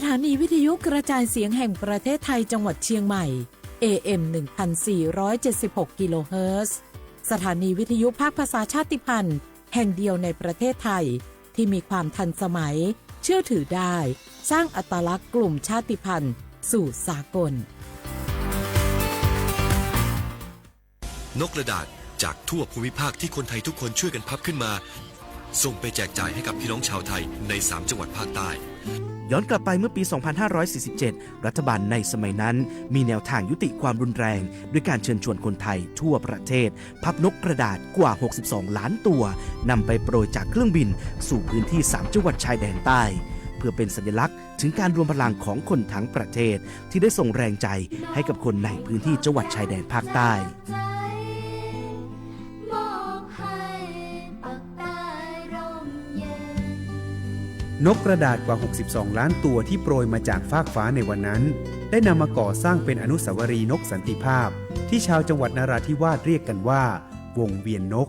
สถานีวิทยุกระจายเสียงแห่งประเทศไทยจังหวัดเชียงใหม่ เอ เอ็ม หนึ่งพันสี่ร้อยเจ็ดสิบหก กิโลเฮิรตซ์ สถานีวิทยุภาคภาษาชาติพันธุ์แห่งเดียวในประเทศไทย ที่มีความทันสมัย เชื่อถือได้ สร้างอัตลักษณ์กลุ่มชาติพันธุ์สู่สากล นกกระดาษจากทั่วภูมิภาคที่คนไทยทุกคนช่วยกันพับขึ้นมา ส่งไปแจกจ่ายให้กับพี่น้องชาวไทยในสามจังหวัดภาคใต้ ย้อนกลับไปเมื่อปี สองพันห้าร้อยสี่สิบเจ็ด รัฐบาลในสมัยนั้นมีแนวทางยุติความรุนแรง ด้วยการเชิญชวนคนไทยทั่วประเทศ พับนกกระดาษกว่า หกสิบสอง ล้านตัว นำไปโปรยจากเครื่องบินสู่พื้นที่สามจังหวัดชายแดนใต้ เพื่อเป็นสัญลักษณ์ถึงการรวมพลังของคนทั้งประเทศ ที่ได้ส่งแรงใจให้กับคนในพื้นที่จังหวัดชายแดนภาคใต้ นกกระดาษกว่า หกสิบสอง ล้านตัวที่โปรยมาจากฟากฟ้าในวันนั้น ได้นำมาก่อสร้างเป็นอนุสาวรีย์นกสันติภาพ ที่ชาวจังหวัดนราธิวาสเรียกกันว่า วงเวียนนก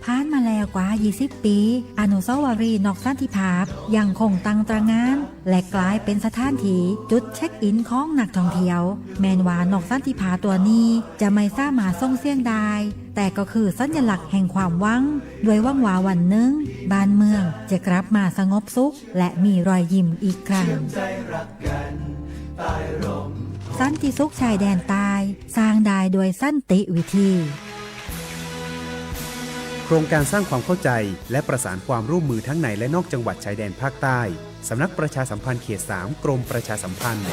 ผ่านมาแล้วกว่า ยี่สิบ ปี อนุสาวรีย์นกสันติภาพยังคงตั้งตระหง่าน และกลายเป็นสถานที่จุดเช็คอินของนักท่องเที่ยว แม้นว่านกสันติภาพตัวนี้จะไม่สามารถส่งเสียงได้ แต่ก็คือสัญลักษณ์แห่งความหวัง ด้วยหวังว่าวันหนึ่ง บ้านเมืองจะกลับมาสงบสุข และมีรอยยิ้มอีกครั้ง สันติสุขชายแดนใต้ สร้างได้ด้วยสันติวิธี โครงการสร้างความเข้าใจและประสานความร่วมมือทั้งในและนอกจังหวัดชายแดนภาคใต้ สำนักประชาสัมพันธ์เขต สาม กรมประชาสัมพันธ์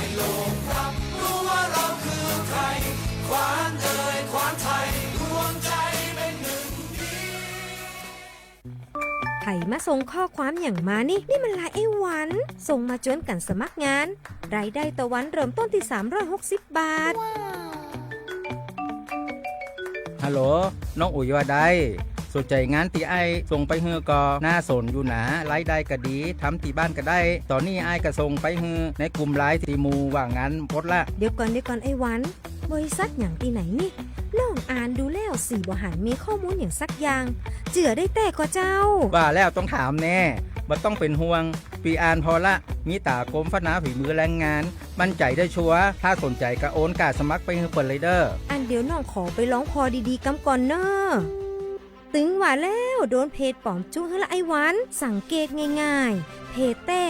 ใผมาส่งข้อความอย่างมานี่ นี่มันไลน์ไอ้หวัน ส่งมาจวนกันสมัครงาน รายได้ต่อวันเริ่มต้นที่สามร้อยหกสิบบาท ฮัลโหล น้องอุ๋ยว่าใด สนใจงานตี้อ้ายส่งไปหื้อก่อ น่าสนอยู่หนา รายได้ก็ดี ทำตี้บ้านก็ได้ ต๋อนนี้อ้ายก็ส่งไปหื้อในกลุ่มไลน์ตี้หมู่ว่างงานหมดละ เดี๋ยวก่อน เดี๋ยวก่อนไอ้หวัน บริษัทหยังตี้ไหนนี่ ลองอ่านดูแล้วสี่บ่หันมีข้อมูลหยังสักอย่าง เจื้อได้แต๊ก่อเจ้า ว่าแล้วต้องถามแน่ บ่ต้องเป๋นห่วง ปี้อ่านผ่อละ มีต๋ากรมพัฒนาฝีมือแรงงาน มั่นใจ๋ได้ชัวร์ ถ้าสนใจ๋ก็โอนก้าสมัครไปหื้อเปิ้นเลยเด้อ อั้นเดี๋ยวน้องขอไปลองผ่อดีๆ กำก่อนเน่อ ตึงว่าแล้วโดนเพจป๋อมจุ๊หื้อละไอ้หวัน สังเกตง่ายๆ เพจแต๊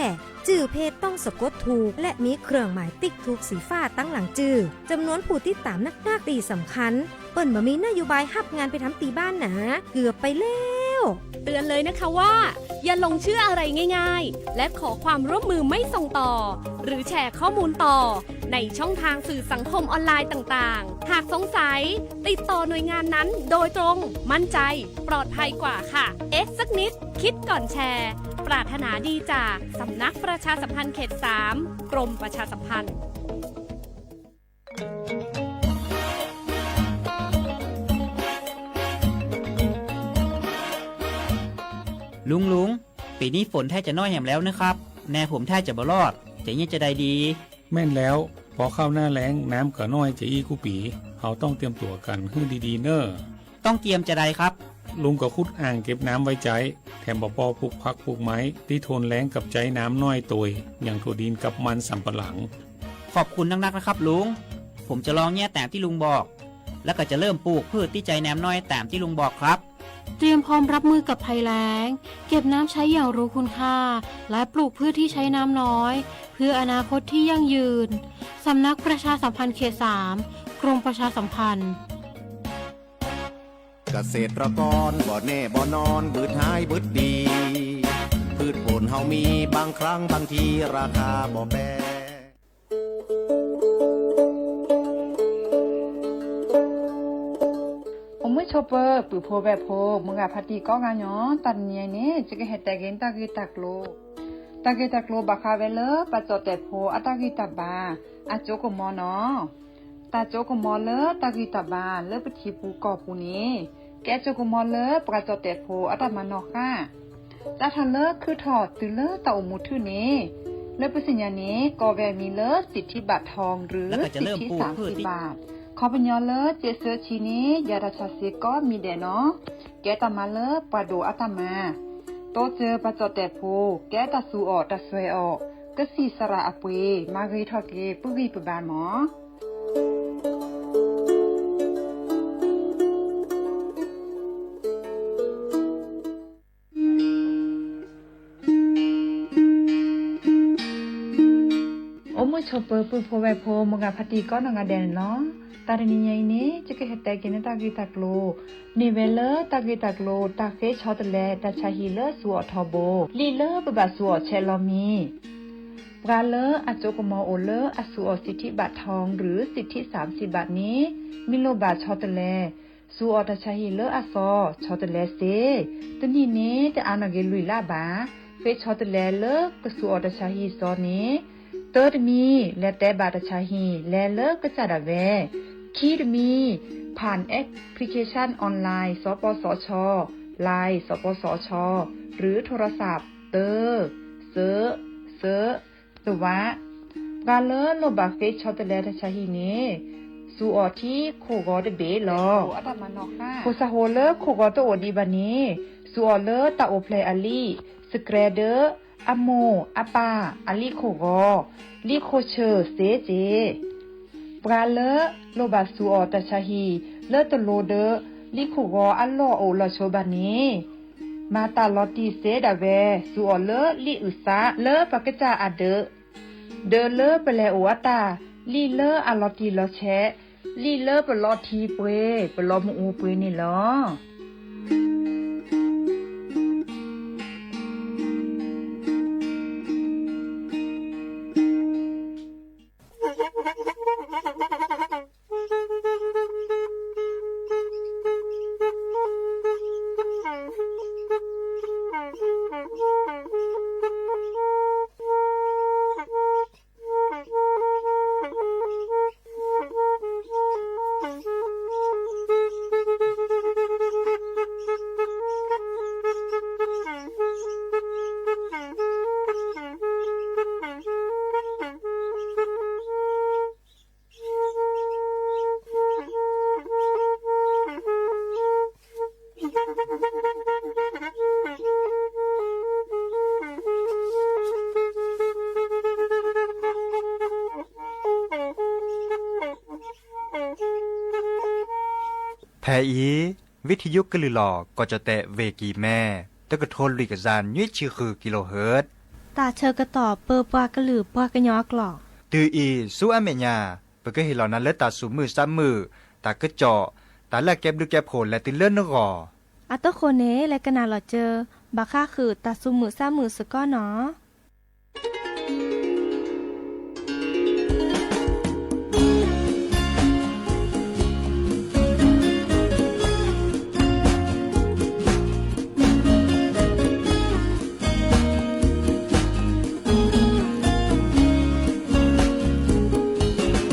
จื้อเพจต้องสะกดถูก และมีเครื่องหมายติ๊กถูกสีฟ้าตังหลังจื้อ จำนวนผู้ติดตามนักๆ ตี้สำคัญ เปิ้นบ่มีนโยบายฮับงานไปทำตี้บ้านหนา เกือบไปแล้ว เตือนเลยนะคะว่า อย่าหลงเชื่ออะไรง่ายๆ และขอความร่วมมือไม่ส่งต่อ หรือแชร์ข้อมูลต่อ ในช่องทางสื่อสังคมออนไลน์ต่างๆ หากสงสัย ติดต่อหน่วยงานนั้นโดยตรง มั่นใจ ปลอดภัยกว่าค่ะ เอ๊ะสักนิด คิดก่อนแชร์ ปรารถนาดีจากสำนักประชาสัมพันธ์เขต สาม กรมประชาสัมพันธ์ ลุง ลุง ปีนี้ฝนแทบจะน้อยแหมแล้วนะครับ แนผมแทบจะบ่รอด จะเยียะจะใดดี แม่นแล้ว พอเข้าหน้าแล้ง น้ำก็น้อยจะอี้กู้ปี เฮาต้องเตรียมตั๋วกั๋นหื้อดีๆ เน่อ ต้องเตรียมจะใดครับ ลุงก็ขุดอ่างเก็บน้ำไว้ใจ๊ แถมบ่ปอปลูกผักปลูกไม้ ตี้ทนแล้งกับใจ๊น้ำน้อยโตย อย่างถั่วดินกับมันสำปะหลัง ขอบคุณนักๆ นะครับลุง ผมจะลองเยียะแตมตี้ลุงบอก แล้วก็จะเริ่มปลูกพืชตี้ใจ๊น้ำน้อยแตมตี้ลุงบอกครับ เตรียมพร้อมรับมือกับภัยแล้ง เก็บน้ำใช้อย่างรู้คุณค่า และปลูกพืชที่ใช้น้ำน้อย เพื่ออนาคตที่ยั่งยืน สำนักประชาสัมพันธ์เขต สาม กรมประชาสัมพันธ์ เกษตรกรบ่แน่บ่นอน บืดหายบืดดี พืชผลเฮามี บางครั้งบางทีราคาบ่แปร အိၣ်မုာ်ဆိးပၢၤ ပုၢ်ဖိဝဲၢ်ဖိ မုၢ်ဂၤဖါတံၢ်ကိးဂၤညီ တနံၤအံၤန့ၣ် ယကဟဲတဲဂ့ၤတၢ်ဂ့ၢ်တၢ်ကျိၤ, တၢ်ဂ့ၢ်တၢ်ကျိၤဘၣ်ဃးဝဲလၢ ပှၤကၠီၣ်တဲာ်ဖိအတၢ်ဂံၢ်တၢ်ဘါ အစိကမီၤနီၤ. တၢ်စိကမီၤလၢတၢ်ဂံၢ်တၢ်ဘါလၢပထံပူၤကီၢ်ပူၤန့ၣ် ကဲစိကမီၤလၢပှၤကၠီၣ်တဲာ်ဖိအတၢ်မၤနီၣ်ဃၣ် တၢ်ထီၣ်လၢခုထီၣ်တုၤလၢတၢ်အိၣ်မူထူၣ်န့ၣ် လၢပသ့ၣ်ညါန့ၣ် ကိးဝဲအမံၤလၢ สิทธิบัตรทอง หรือ สิทธิสามสิบบาท ခီပညီလၢ စ့းဆၢဆံန့ၣ် ယၤတၢ်ဆီၣ်ဆ့ကိးမံၤဒဲးနီၤ. ကဲတၢ်မၤလၢပှၤဒိၣ်အတၢ်မၤ တိစၢၤပှၤကၠီၣ်တဲာ်ဖိ ကဲတၢ်သူအီၤတၢ်စွဲအီၤ ကသံၣ်သရၣ်အပှ့ၤ မၤဂ့ၤထီၣ်က့ၤ ပုၢ်ဂံၢ်ပဘါမး. အိၣ်မုာ်ဆိးပၢၤ ပုၢ်ဖိဝဲၢ်ဖိ မိၢ်ဂၤဖါတံၢ်ကိးနီၢ်ဂၤဒဲးန့ၣ်လီၤ. တၢ်တနံၤညါအံၤန့ၣ် ယကဟဲတဲက့ၤန့ၢ်တၢ်ဂ့ၢ်တၢ်ကျိၤ မ့ၢ်ဝဲလၢတၢ်ဂ့ၢ်တၢ်ကျိၤ တၢ်ဃ့ဆီတလဲတၢ်ဆါဟံၣ်လၢစူၤအီၣ်ထီဘိ လံာ်လၢပဘၣ်စူၤအီၣ်ဆဲးလီၤမံၤ ပှၤလၢအစိကမီၤအိၣ်လၢအစူၤအီၣ်စံးထံးဘၣ်ထီၣ် ရူၢ်စံးထံးစၢမ်စံးဘၣ်န့ၣ် မ့ၢ်လိၣ်ဘၣ်ဆီတလဲ စူၤအီၣ်တၢ်ဆါဟံၣ်လၢအသီ ဆီတလဲစ့ တနံၣ်န့ၣ် တအါနီၢ်က့ၤလွံၢ်လါဘၣ်. ဃ့ဆီတလဲလၢကစူၤအီၣ်တၢ်ဆါဟံၣ်သီန့ၣ် တၢတမံၤ လဲၤတဲဘၣ်တၢ်ဆါဟံၣ် လဲၤလၢကစၢ်ဒၣ်ဝဲ ခံတမံၤ ဖၣ် application online စီၤပီစီၤဆီ Line စီၤပီစီၤဆီ ရူၢ် โทรศัพท์ တၢ စၢ စၢ သဝး ပှၤလၢလိၣ်ဘၣ်ဃ့ဆီတလဲတၢ်ဆါဟံၣ်န့ၣ် စူၤအီၣ်ထံခိၣ်ဂီၤတဘ့ၣ်လီၤ. ခိၣ်ဆၣ်ဟိးလၢခိၣ်ဂီၤတအိၣ်ဒံးဘၣ်န့ၣ် စူၤအီၣ်လၢတၢ်အိၣ်ဖျဲၣ်အလံာ် စကြဲဒၢ အမိၢ်အပၢ်အလံာ်ခိၣ်ဂီၤ လံာ်ခိၣ်ဆၢစ့စ့ ပှၤလၢလိၣ်ဘၣ်စူၤအီၣ်တၢ်ဆါဟံၣ် လၢတလိၤဒီး လံာ်ခိၣ်ဂီၤအလီၢ်အိၣ်လီၤဆိဘၣ်န့ၣ် မၤတၢ်လီၤတံၢ်စ့ဒၣ်ဝဲ စူၤအီၣ်လၢလံာ်အုၣ်သးလၢပကစၢ်အဒၢး ဒၢးလၢပလဲၤအိၣ်အတၢ် လံာ်လၢအလီၤတံၢ်လီၤဆဲး လံာ်လၢပလီၤထံပှ့ၤ ပလီၤမုၢ်အူပှ့ၤန့ၣ်လီၤ. ဖဲအံၤ ဝံထံယိကလုၢ်လီၤ ကီၢ်ကၠီၣ်တဲၣ် ဝ့ၢ်ကံၤမဲ တကထိလွံၢ်ကယၤနွံဆံဃု kilohertz တၢ်ဆၢကတီၢ်ပၢပှၤကလုာ်ပှၤကညီအကျိာ် တုၤအံၤဆူအမဲာ်ညါ ပကဟ့ၣ်လီၤနၤလၢတၢ်သူၣ်မုာ်သးမုာ် တၢ်ကစီၣ် တၢ်လၢအကဲဘျုးကဲဖှိၣ်လဲၤတုၤလၢနဂီၢ် အတဃိန့ၣ် လဲၤကနၣ်လီၤစၢၤ ဘၣ်ဃးဃုာ်တၢ်သူၣ်မုာ်သးမုာ်စ့ၢ်ကီးနီၤ.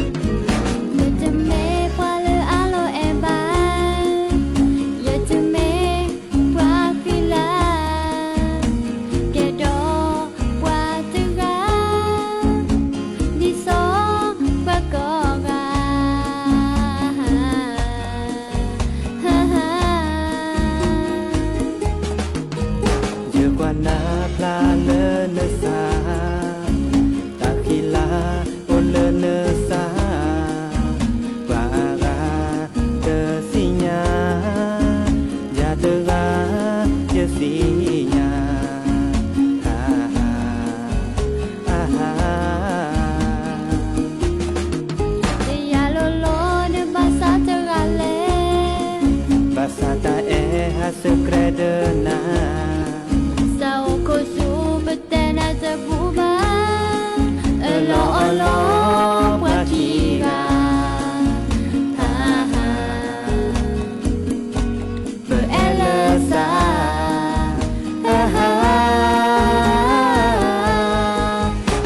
ယတမ့ၢ်ပှၤလၢအလီၤအဲၣ်ဘၣ်, ယတမ့ၢ်ပှၤဃံလၤ, ကဲဒီးပှၤတဂၤ ဒ်သိးပှၤကိးဂၤ ယကွၢ်နၤဖျါလၢနသး, တၢ်ဃံလၤအိၣ်လၢနသး, ပှၤအါဂၤတသ့ၣ်ညါ, ယၤတဂၤယသ့ၣ်ညါ, အါဟါ တယၤလိၤလိၤဒီးဘၣ်ဆၣ်တဂၤလဲၣ်, ဘၣ်ဆၣ်တၢ်အဲၣ်ဟးဆှဲးကျဲဒၣ်နၤ, တၢ်အိၣ်ခိးဆူပတဲနၤတဘူၣ်ဘၣ်, အၢၣ်လီၤအီလီၤပှၤခံဂၤ, အါဟါ ပအဲၣ်လၢသး, အါဟါ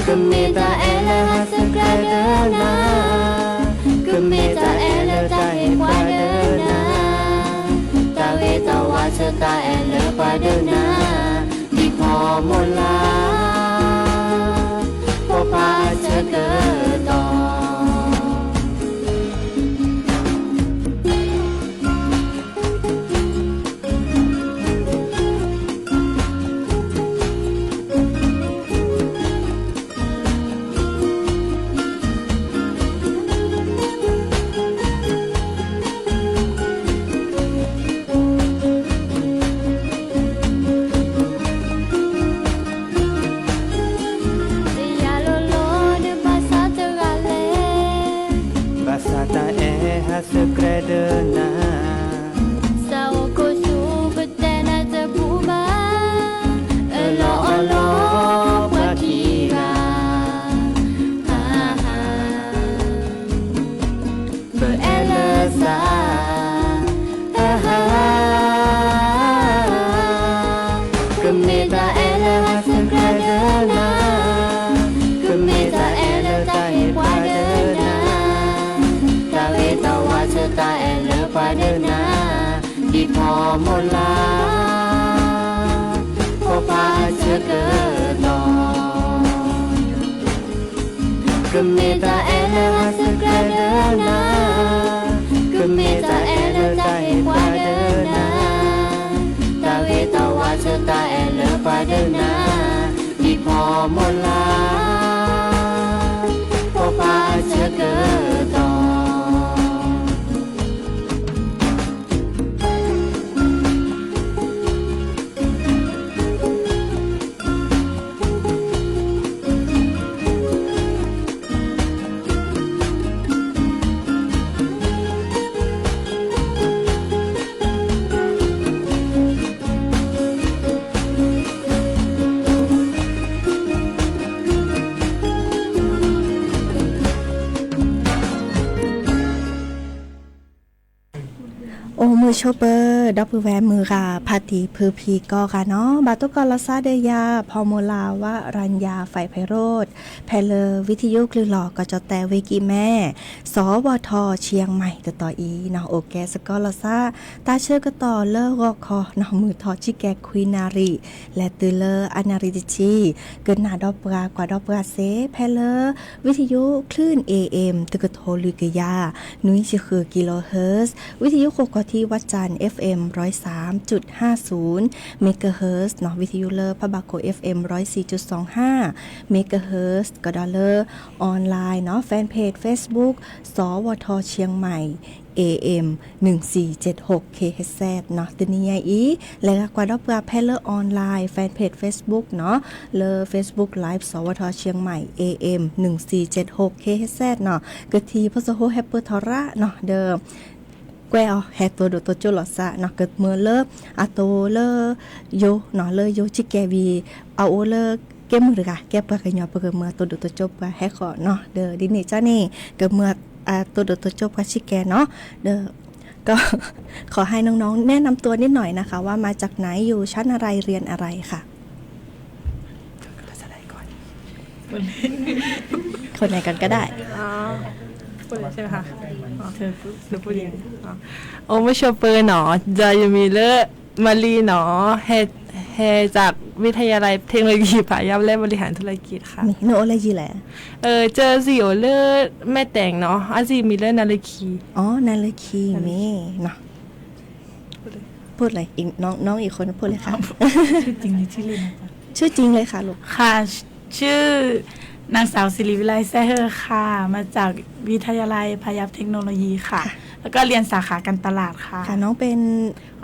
ကမ့ၢ်တၢ်အဲၣ်လၢဟးဆှဲးကျဲဒၣ်နၤ, ကမ့ၢ်တၢ်အဲၣ်လၢတၢ်ဟ့ၣ်ပှၤဒၣ်နၤ, တၢ်ဂ့ၤတၢ်ဝါဆၢတၢ်အဲၣ်လၢပှၤဒၣ်နၤ, ဒ်ဖီမိၢ်လၢ် ဖိဖးအဆၢကတီၢ် တ ကမ့ၢ်တၢ်အဲၣ်လၢအစၢၤကျၢၤဒီးနၤ, ကမ့ၢ်တၢ်အဲၣ်လၢတၢ်ဟ့ၣ်ပှၤဒီးနၤ, တၢ်ဂ့ၤတၢ်ဝါဆၢတၢ်အဲၣ်လၢပှၤဒီးနၤ, ဒ်ဖီမိၢ်လၢ် ဖိခွါအဆၢကတီၢ်. အိၣ်မုာ်ဆိးပၢၤ ဒီပုၢ်ဝဲၢ်မုၢ်ဂၤ ဖါတံၢ်ဖုဖံကိးဂၤနီၤ, ဘၣ်တိၢ်ကီးလီၤသးဒီးယၤ ဖီမိၢ်လၢ်ဝၣ်ရၣ်ယၤ ဖဲးဖဲးရိၣ်, ဖဲလၢဝံထယုၣ်ကလုၢ်လီၤ ကီၢ်ကၠီၣ်တဲၣ်ဝ့ၢ်ကံၢ်မဲ စီၤဝီၤထီၣ် ချံၣ်ယၣ်မၣ် တတီၤအံၤနီၤ, အိၣ်ကဲစ့ၢ်ကီးလီၤသး တၢ်ဆၢကတီၢ်လၢဂီၤခီနီၤ, မုၢ်ထီၣ်ကံၣ်ကဲခွံနၣ်ရံၣ် လဲၤတုၤလၢအနၣ်ရံၣ်တဆံ, ကနၣ်ဒီးပှၤကွၢ်ဒီးပှၤစ့ၢ် ဖဲလၢ ဝံထယုၣ် คลื่น เอเอ็ม တကထိလွံၢ်ကယၤ နွံဆံဃု kilohertz, ဝံထယုၣ်ဃိးကီၢ်ထံး ဝၣ်စၣ် FM ร้อยสามจุดห้าศูนย์ megahertz နီၤ, ဝံထယုၣ်လၢဖးဘၣ်ခိၣ် FM ร้อยสี่จุดสองห้า megahertz ကဒီးလၢ online နီၤ, fanpage Facebook စီၤဝီၤထီၣ် ချံၣ်ယၣ်မၣ် AM หนึ่งสี่เจ็ดหก kilohertz နီၤ, တနံၤညါအံၤ လဲၤဂၤကွၢ်ဒီးပှၤဖဲလၢ online fanpage Facebook နီၤ, လၢ Facebook Live စီၤဝီၤထီၣ် ချံၣ်ယၣ်မၣ် AM หนึ่งสี่เจ็ดหก kilohertz နီၤ, ကထံၣ်ဖိသ့ၣ်ဟိဟဲပၢၢ်ထီၣ်ရၣ်နီၤ, ဒီး ကွဲးအီၤ ဟဲတိၢ်ဒိၣ်တိၢ်ကၠိၣ်လီၤသးနီၤ, ကမၢလၢ အတိၢ်လၢ ယိၤနီၤ, လၢယိၤကံၣ်ကဲဝံၤ အအိၣ်လၢကဲမုၢ်တဂၤ ကဲပှၤကညီ ပကမၢအတိၢ်ဒိၣ်တိၢ်ကၠိၣ်ပှၤဟဲဃီနီၤ, ဒီးဒ်န့ၣ်ကန့ၣ် ကမၢအတိၢ်ဒိၣ်တိၢ်ကၠိၣ်ပှၤဆံးကဲနီၤ, ဒီး ก็ ขอให้น้องๆ แนะนำตัวนิดหน่อยนะคะ ว่ามาจากไหน อยู่ชั้นอะไร เรียนอะไรคะ คนไหนก่อนก็ได้ อ๋อ พูดเลยใช่ไหมคะ อ๋อ เธอพูด หนูพูดเอง อ๋อ အိၣ်မုာ်ဆိးပၢၤနီၤ, ဒီးယမံၤလၢ မလံနီၤ, ဟဲ ဟဲจากวิทยาลัยเทคโนโลยีพายัพและบริหารธุรกิจค่ะ နအိၣ်လၢယံၤလဲၣ် เออ เจอสี่ အိၣ်လၢ แม่แตง နီၤ, အစံၣ်မံၤလၢ นาลี คี อ๋อ นาลี คี မ့ၢ်နီၤ พูดเลย น้อง น้องอีกคนพูดเลยค่ะ ชื่อจริงเลยค่ะลูก ค่ะ ชื่อนางสาวศิริวิไล แซ่เฮอค่ะ มาจากวิทยาลัยพายัพเทคโนโลยีค่ะ ค่ะ แล้วก็เรียนสาขาการตลาดค่ะ ค่ะ น้องเป็น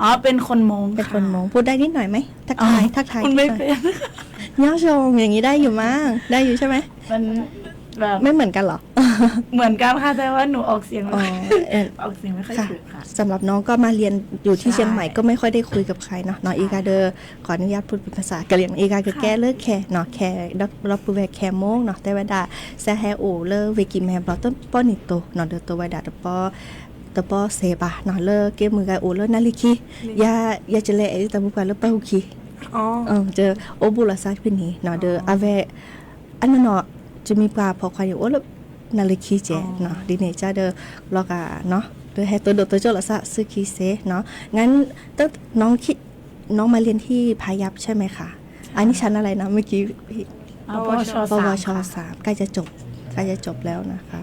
อ๋อ เป็นคนมงค่ะ เป็นคนมง พูดได้นิดหน่อยไหม ทักทาย อ๋อ ทักทาย พูดไม่เป็น นิดหน่อย เยาวชนอย่างนี้ได้อยู่มั้ง ได้อยู่ใช่ไหม มันแบบ ไม่เหมือนกันเหรอ เหมือนกันค่ะ แต่ว่าหนูออกเสียงไม่ค่อย อ๋อ เอ่อ ออกเสียงไม่ค่อย ค่ะ ถูกค่ะ สำหรับน้องก็มาเรียนอยู่ที่ ใช่ เชียงใหม่ก็ไม่ค่อยได้คุยกับใครเนาะ น้องอีกาเดอ ค่ะ ขออนุญาตพูดเป็นภาษากะเหรี่ยง อีกาเดอ ค่ะ ကဲလၢခဲနီၤ ခဲ ဒီပုၢ်ဝဲၢ်ခဲမိၢ်နီၤ တဲဝဲဒၣ် စဲဟဲအိၣ်လၢဝ့ၢ်ကံၢ်မဲဘျီ တပီၢ်နံၤတိၤနီၤ ဒီးတဲဝဲဒၣ် တပီၢ် တပီၢ်စဲးဘၣ်နီၤ လၢကဲမုၢ်ဂၤအိၣ်လၢ นาลี คี ယၤ ယၤကလဲၤအဲၣ်တၢ်ပူၤပှၤလၢပၢ်ဟူခံ အိၣ်ဘူးလိာ်သးဖဲန့ၣ်နီၤ ဒီးအဝဲ အနီၢ်နီၢ် တမံၤပှၤဖီၣ်ခွါန့ၣ်အိၣ်လၢ นาลี คี ကဲနီၤ ဒ်န့ၣ်ကဒီး လီၤဂာ်နီၤ ဒီးဟဲတိၢ်ဒိၣ်တိၢ်ကၠိၣ်လီၤသး ဆူခံစ့နီၤ งั้น น้องคิด น้องมาเรียนที่พายัพใช่ไหมคะ อันนี้ชั้นอะไรนะเมื่อกี้ ปวช ปวช สาม ใกล้จะจบ ใกล้จะจบแล้วนะคะ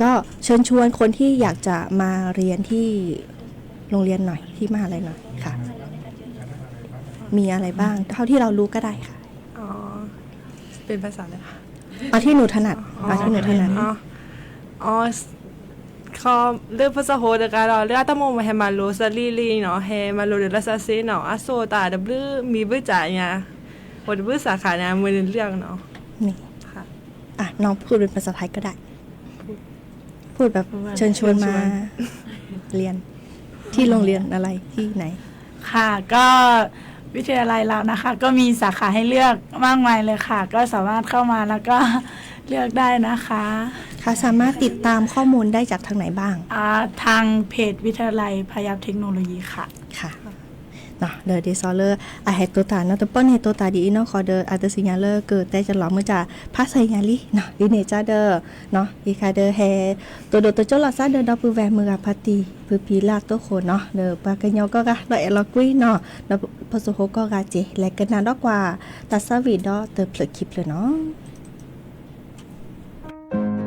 ก็เชิญชวนคนที่อยากจะมาเรียนที่โรงเรียนหน่อย ที่มหาลัยหน่อยค่ะ มีอะไรบ้าง เท่าที่เรารู้ก็ได้ค่ะ อ๋อ เป็นภาษาอะไรคะ เอาที่หนูถนัด อ๋อ เอาที่หนูถนัด อ๋อ อ๋อ ခီ လၢဖိသၣ်ဖိတဂၤဒီး လၢအတၢ်မိၣ်မၤဟဲမၤလိစ့ၢ်လံလံနီၤ ဟဲမၤလိဒီးလၢစ့ၢ်နီၤ အစိၣ်တၢ်တဘျုး မံၤဘုၣ်ကၠးညါ အိၣ်တဘျုးစးခါန့ၣ် မ့ၢ်နလၢနီၤ นี่ ค่ะ อ่ะ น้องพูดเป็นภาษาไทยก็ได้ พูดแบบเชิญชวนมาเรียนที่โรงเรียนอะไรที่ไหน ค่ะ ก็วิทยาลัยเรานะคะ ก็มีสาขาให้เลือกมากมายเลยค่ะ ก็สามารถเข้ามาแล้วก็เลือกได้นะคะ ค่ะ สามารถติดตามข้อมูลได้จากทางไหนบ้าง อ่า ทางเพจวิทยาลัยพายัพเทคโนโลยีค่ะ ค่ะ ဒီးဒ်သိးလၢ အဟဲတိၢ်တၢ်နီၤ တပီၢ်န့ၣ်တိၢ်တၢ်နီၤ တပီၢ်န့ၣ်တိၢ်တၢ်ဒ်အံၤနီၢ်ဃီဒီး အတသ့ၣ်ညါလၢကတဲကလီၤမုၢ်ကၢ် ဖးဆၢညါလံနီၤ ဒ်န့ၣ်ကဒီး အံၤခါဒီးဟဲ တိၢ်ဒိၣ်တိၢ်ကၠိၣ်လီၤသးဒီး ဒီပုၢ်ဝဲၢ်မုၢ်ဂၤဖါတံၢ် ဖုဖံလၢအတိၢ်ဃိနီၤ ဒီးပှၤကညီကိးဂၤ လီၤအဲၣ်လီၤကွံနီၤ ဒီးဖိသၣ်ဖိကိးဂၤက့ၤ လဲၤကနၣ်ဒီးကွၢ် တၢ်သးဝံၣ်ဒီးတဖျၢၣ်ခံဖျၢၣ်နီၤ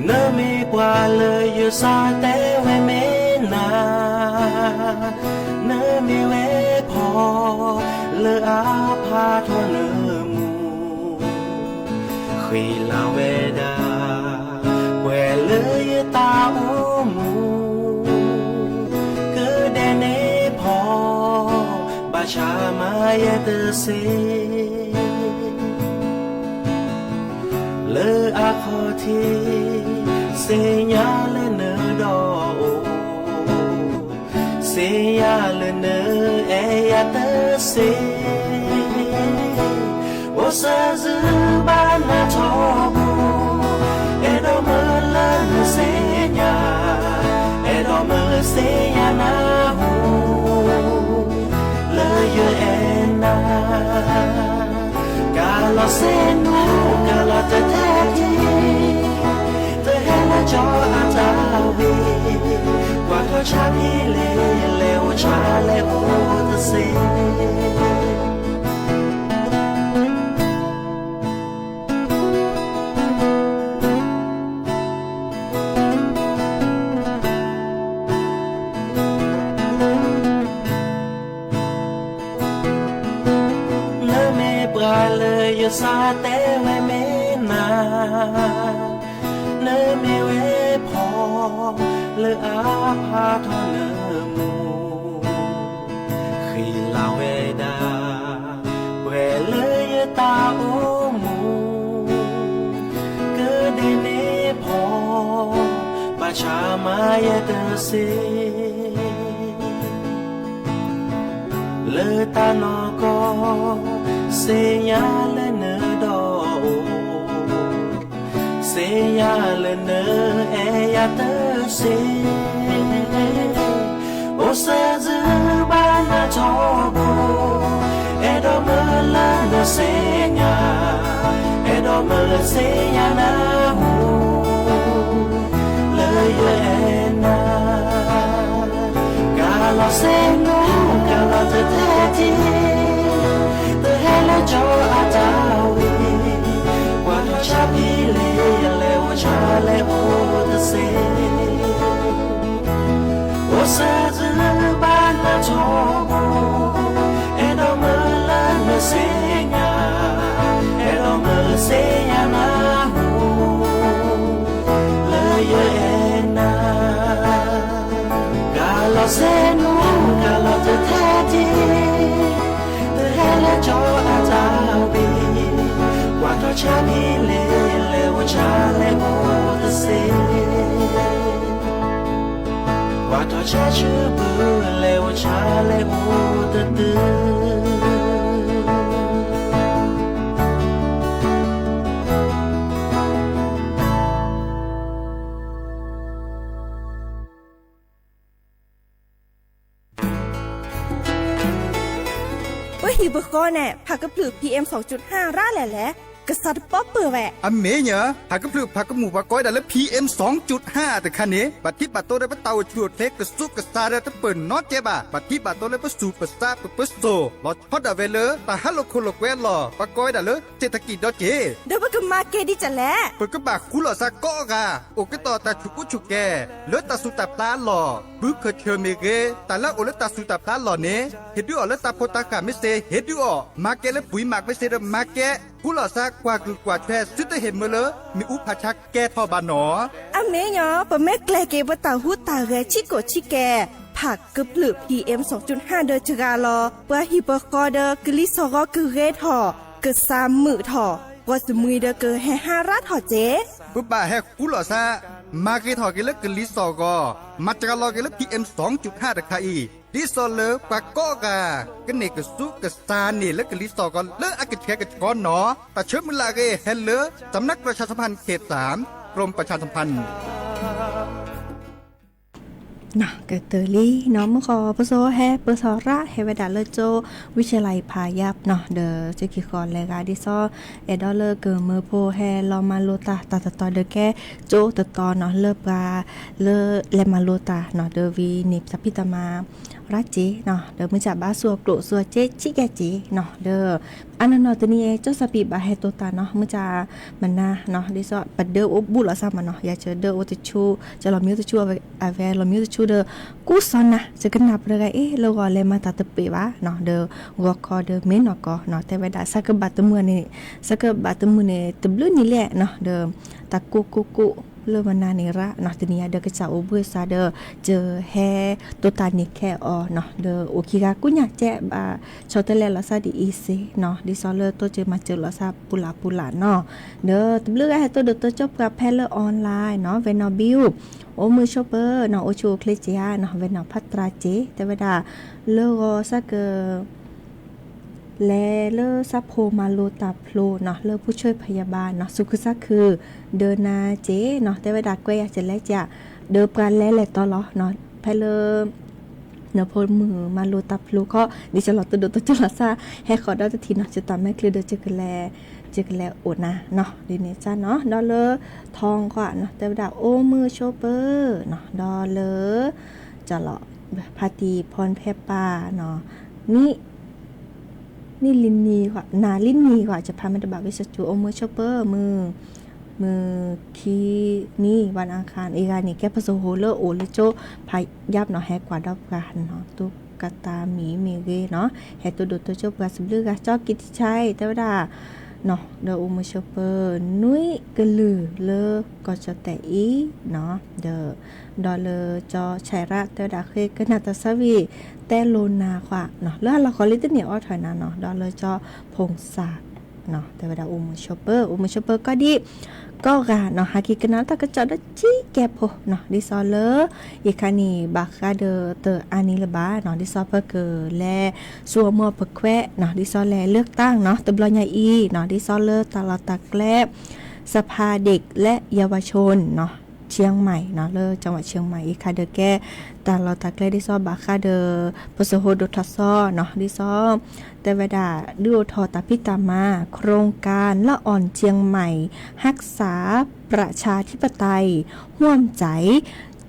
နမ့ၢ်ပှၤလၢယစးတဲဝဲမ့ၢ်နၤ, နမ့ၢ်ဝဲဖီ လၢအဖးထီၣ်နမူ, ဃ့လၤဝဲဒၣ် ပှဲၤလၢယတၢ်အိၣ်မူ, ကဒဲးန့ၣ်ဖီ ဘၣ်ဆၣ်မၤယဲတသ့ လၢအခီၣ်ထံး သ့ၣ်ညါလၢနဒီးအိၣ်, သ့ၣ်ညါလၢနအဲၣ်ယၤတသ့, အိၣ်စၢၤစုဘၣ်နၤထီဘိ, အဲၣ်ဒိးမုၢ်လၢနသ့ၣ်ညါ, အဲၣ်ဒိးမုၢ်သ့ၣ်ညါနၢ်ဟူ လၢယအဲၣ်နၤ, ကလီၤစ့နူ ကလီၤတထဲထံ, တဟဲလၢကၠီအတၢ်ဝံၤ, ကွၢ်ထီၣ်ဆါဖံလ့ လဲၤအိၣ်ဆါလဲၤအိၣ်တသ့ နမ့ၢ်ပှၤလၢယစးတဲဝဲမ့ၢ်နၤ, နမ့ၢ်ဝဲဖီ လၢအဖးထီၣ်နမူ, ဃ့လၤဝဲဒၣ် ပှဲၤလၢယတၢ်အိၣ်မူ, ကဒဲးန့ၣ်ဖီ ဘၣ်ဆၣ်မၤယဲတသ့ လၢတၢ်နီၢ်ကီၢ် သ့ၣ်ညါလၢနဒီးအိၣ်, သ့ၣ်ညါလၢနအဲၣ်ယၤတသ့, အိၣ်စၢၤစုဘၣ်နၤထီဘိ, အဲၣ်ဒိးမုၢ်လၢနသ့ၣ်ညါ, အဲၣ်ဒိးမုၢ်လၢသ့ၣ်ညါနၢ်ဟူ လၢယအဲၣ်နၤ, ကလီၤစ့နူ ကလီၤတထဲထံ, တဟဲလၢကၠီအတၢ်ဝံၤ, ကွၢ်ထီၣ်ဆါဖံလ့ လဲၤအိၣ်ဆါလဲၤအိၣ်တသ့ အိၣ်စၢၤစုဘၣ်နၤထီဘိ, အဲၣ်ဒိးမုၢ်လၢနသ့ၣ်ညါ, အဲၣ်ဒိးမုၢ်လၢသ့ၣ်ညါနၢ်ဟူ လၢယအဲၣ်နၤ, ကလီၤစ့နူ ကလီၤတထဲထံ, တဟဲလၢကၠီအတၢ်ဝံၤ, ကွၢ်ထီၣ်ဆါဖံလ့ လဲၤအိၣ်ဆါလဲၤအိၣ်တသ့ ကွၢ်ထီၣ်ဆါဆူဘု လဲၤအိၣ်ဆါလဲၤအိၣ်တတုၤ ပဟံၣ်ပဃီန့ၣ် ဖးကဖျၢၣ် PM ရၣ်လဲၣ်လဲၣ်, ကစးတပီၢ်ပၢၢ်ဝဲ. အမ့ၢ်ညီ, ဖးကဖျၢၣ်ဖးကမူၣ် ပှၤကိးဝဲဒၣ်လၢ PM တခါန့ၣ် ဘၣ်ထံၣ်ဘၣ်တိၢ်ဒီးပတၢ်အိၣ်ဆူၣ်အိၣ်ချ့ ကစူးကစါဒီးတပၢၢ်နီတကဲဘၣ်. ဘၣ်ထံၣ်ဘၣ်တိၢ်လၢပသူၣ်ပသးပပၢၤစိၤ လီၤဆီဒၣ်ဝဲလၢတၢ်ဟးလိာ်ခိၣ်လိာ်ကွဲအလီၢ် ပှၤကိးဝဲဒၣ်လၢ เศรษฐกิจ ဒီးက့ၤ ဒီးပကမၤက့ၤဒ်လဲၣ်. ပကဘၣ်ဃူလိာ်စ့ကိးဂၤ အိၣ်ကတီၢ်တၢ်ဆူၣ်ကိၣ်ဆူၣ်ကဲ လၢတၢ်စူၢ်တၢ်ပျၢအလီၢ်, ဘုခၢၣ်ဆၢၣ်မ့ၢ်ဂ့ၤ, တၢ်လၢအအိၣ်လၢတၢ်စူၢ်တၢ်ပျၢအလီၢ်န့ၣ် ဟ့ၣ်ဒုးအီၤလၢတၢ်ဖိတၢ်ဃၢ်မ့ၢ်စ့ၢ် ဟ့ၣ်ဒုးအီၤ, မၤကဲလၢပှၤမၤမ့ၢ်စ့ၢ်ဒီးမၤကဲ, ဃူလိာ်စ့ကွၢ်ကုၢ်ကွၢ်ထွဲ သုတဟ့ၣ်မၢလၢမ့ၣ်အူဖးဆါကဲထီၣ်ဘၣ်နီၤ. အမ့ၢ်ညီ, ပမ့ၢ်ကျဲၤက့ၤပတၢ်ဟူးတၢ်ဂဲၤဆံးကိာ်ဆံးကဲ, ဖးကဖျၢၣ် PM ဒီးစှၤလီၤ, ပှၤဟံၣ်ပဃီဒီးကလံၤစှီၤဂီၤကဂ့ၤထီၣ်, ကစၢ်မုာ်ထီၣ်, ပှၤစမှံၤဒီးကဟဲဟါရၢ်ထီၣ်က့ၤ. ပဘၣ်ဟဲဃူလိာ်စ့, မၤဂ့ၤထီၣ်က့ၤလၢကလံၤစှီၤဂီၤ, မၤစှၤလီၤက့ၤလၢ PM တခါအံၤ, ဒ်သိးလၢပှၤကိးဂၤ ကန့ၢ်ကစူးကစါန့ၣ်လၢကလံၤစှီၤဂီၤလၢအကဆှဲကဆှီနီၤ. တၢ်ဆၢမုၢ်လၢ်အဂ့ၢ် ဟဲလၢ สำนักประชาสัมพันธ์เขตสาม กรมประชาสัมพันธ์ ကတၢၢ်လံနီၤ, မုၢ်ဃီဖိစိဟဲပၢၤထီၣ်ရၣ် ဟဲဝဲဒၣ်လၢကၠိ วิทยาลัยพายัพနီၤ, ဒီးစၢ်ခံဃီၤလဲၤဂၤဒ်သိး အဲၣ်ဒိးလၢကမၢဖိဟဲလီၤမၤလိတၢ် တၢ်တတီၤဒီးကဲကၠိတတီၤနီၤ, လၢပှၤလၢလဲၤမၤလိတၢ်နီၤ, ဒီးဝံၤန့ၣ် တၢ်ဖံးတၢ်မၤ ရၣ်စ့နီၤ ဒီးမုၢ်ဆါဘၣ်ဆူၣ်အကျိၣ်ဆူၣ်အစ့ဆံးကဲစ့နီၤ ဒီး အနီၢ်နီၢ်တနံၤအံၤ ကၠီၣ်စီၤပံးဘၣ်ဟဲတိာ်တၢ်နီၤ မုၢ်ဆါမနၤနီၤ ဒ်သိး ပဒၢအိၣ်ဘူးလိာ်သးမးနီၤ ယၤစၢၤဒၢအိၣ်တဆူ ကၠီၣ်လီၤမံအိၣ်တဆူ အဝဲလီၤမံအိၣ်တဆူဒီး ကူစီနၤ စကနၣ်ပတဂၤအ့ၣ် လၢဂီၤလဲၤမၤတၢ်တပ့ၤဘၣ်နီၤ ဒီး ဂီၤခီဒီးမ့ၢ်နီၢ်ကီၢ်နီၤ တဲဝဲဒၣ် ဆၢကဘၣ်တမုာ်န့ၣ် ဆၢကဘၣ်တမုာ်န့ၣ် တဘျုးနံၤလဲၣ်နီၤ ဒီး တၢ်ကိၢ်ကိၢ်ကိၢ်လၢမနၤန့ၣ်ရၣ်နီၤ တနံၤအံၤဒီးကစၢ်အိၣ်ဘှံးစးဒီး ကဟဲတိာ်တၢ်န့ၢ်ခဲအီၤနီၤ ဒီးအိၣ်ခံဂၤကူညါကဲဘၣ် ဆီတလဲလိာ်သးဒ်အံၤစ့နီၤ ဒ်သိးလၢတိစၢၤမၤစၢၤလိာ်သးပူၤလၢ်ပူၤလၢ်နီၤ ဒီးတဘျုးဂၤဟဲတိၢ်ဒိၣ်တိစၢၤပှၤဖဲလၢ online နီၤ ဝဲနီၢ်ဘံၣ်အူ အိၣ်မုာ်ဆိးပၢၤနီၤ အိၣ်ဆူၣ်အိၣ်ချ့စ့ဧါနီၤ ဝဲနီၢ်ဖးတြၢ်စ့ တဲဝဲဒၣ် လၢဂီၤစၢ်က လဲၤလၢဆၣ်ဖိမၤလိတၢ်ဖျိနီၤ လၢပူၤဆှၢဖယၤဘၣ်နီၤ သူၣ်ခုသးခု ဒၢနၤစ့နီၤ တဲဝဲဒၣ်ကွဲးယၤစ့လဲၣ်စ့ ဒၢပှၤလဲၤလဲၤတီလီၤနီၤ ဖဲလၢ နဖိမုၣ်မၤလိတၢ်ဖျိခီ ဒ်သိးလီၤတိၢ်ဒိၣ်တိစၢၤလိာ်သး ဟဲဃီၤဒီးတထံၣ်နီၤ ကတၢ်မဲာ်ချံဒီး ကလဲၤအိၣ်နၤနီၤ ဒ်န့ၣ်စ့နီၤ ဒီးလၢ ထီၣ်ကွၢ်နီၤ တဲဝဲဒၣ် အိၣ်မုာ်ဆိးပၢၤနီၤ ဒီးလၢ ကၠီၣ်လီၤ ဖါတံၢ်ဖီၣ်ဖဲပၢ်နီၤ နံၣ် နံၣ်လံနံၤ နၤလံနံၤဂီၢ် ယဖးမ့ၢ်တဘၣ်ဝံသးစူၤ အိၣ်မုာ်ဆိးပၢၤ မုၢ် မုၢ်ခံနံၤ วันอังคาร အဂၤန့ၣ် ကဲဖိစိၤဟိၤလၢအိၣ်လၢကၠိဖးယပ်နီၤ ဟဲကွၢ်ဒီးပှၤနီၤ သူၣ်ကသးမံမ့ၢ်ဂ့ၤနီၤ ဟဲတိၢ်ဒိၣ်တိစၢၤပှၤစဘျုးဂၤ ကၠီကံးတံၢ်ဆဲ တဲဝဲဒၣ် နီၤ ဒီးအိၣ်မုာ်ဆိးပၢၤ နွံကလုာ်လၢကီၢ်ကၠီၣ်တဲၣ်အံၤနီၤ ဒီး ဒီးလၢကၠီဆဲးရၣ် တဲဝဲဒၣ်ဃ့ကနၣ်တၢ်ဆၢဝံၤ တဲလိာ်နၤဃီနီၤ လၢအလီၢ်ဃီလံတန့ၢ်အိးထီၣ်နၤနီၤ ဒီးလၢကၠီဖိၣ်စၢ် တဲဝဲဒၣ်အိၣ်မုာ်ဆိးပၢၤ အိၣ်မုာ်ဆိးပၢၤကီၢ်ဒံး ကီၢ်ဂၤနီၤ ဟးက့ၤကနၣ်တၢ်ကစီၣ်ဒီးစံးကဲဖိနီၤ ဒ်သိးလၢ ယခါန့ၣ် ဘၣ်ဃးဒီးတၢ်အါန့ၣ်လၢၤဘၣ်နီၤ ဒ်သိးပကလဲၤ စူးအမီၢ်ပခွဲးနီၤ ဒ်သိးလဲၤเลือกตั้งနီၤ တဘျီညါအံၤနီၤ ဒ်သိးလၢတၢ်လီၢ်တၢ်ကျဲ สภาเด็กและเยาวชนနီၤ เชียงใหม่နီၤ လၢ จังหวัดเชียงใหม่ အံၤခါဒီးကဲ တၢ်လီၢ်တၢ်ကျဲ ဒ်သိးဘၣ်ဃးဒီး ပစိၤဟိဒိၣ်ထီၣ်စီနီၤ ဒ်သိး တဲဝဲဒၣ် ဒုးအိၣ်ထီၣ်တၢ်ဖံးတၢ်မၤ โครงการละอ่อนเชียงใหม่ รักษาประชาธิปไตย ร่วมใจ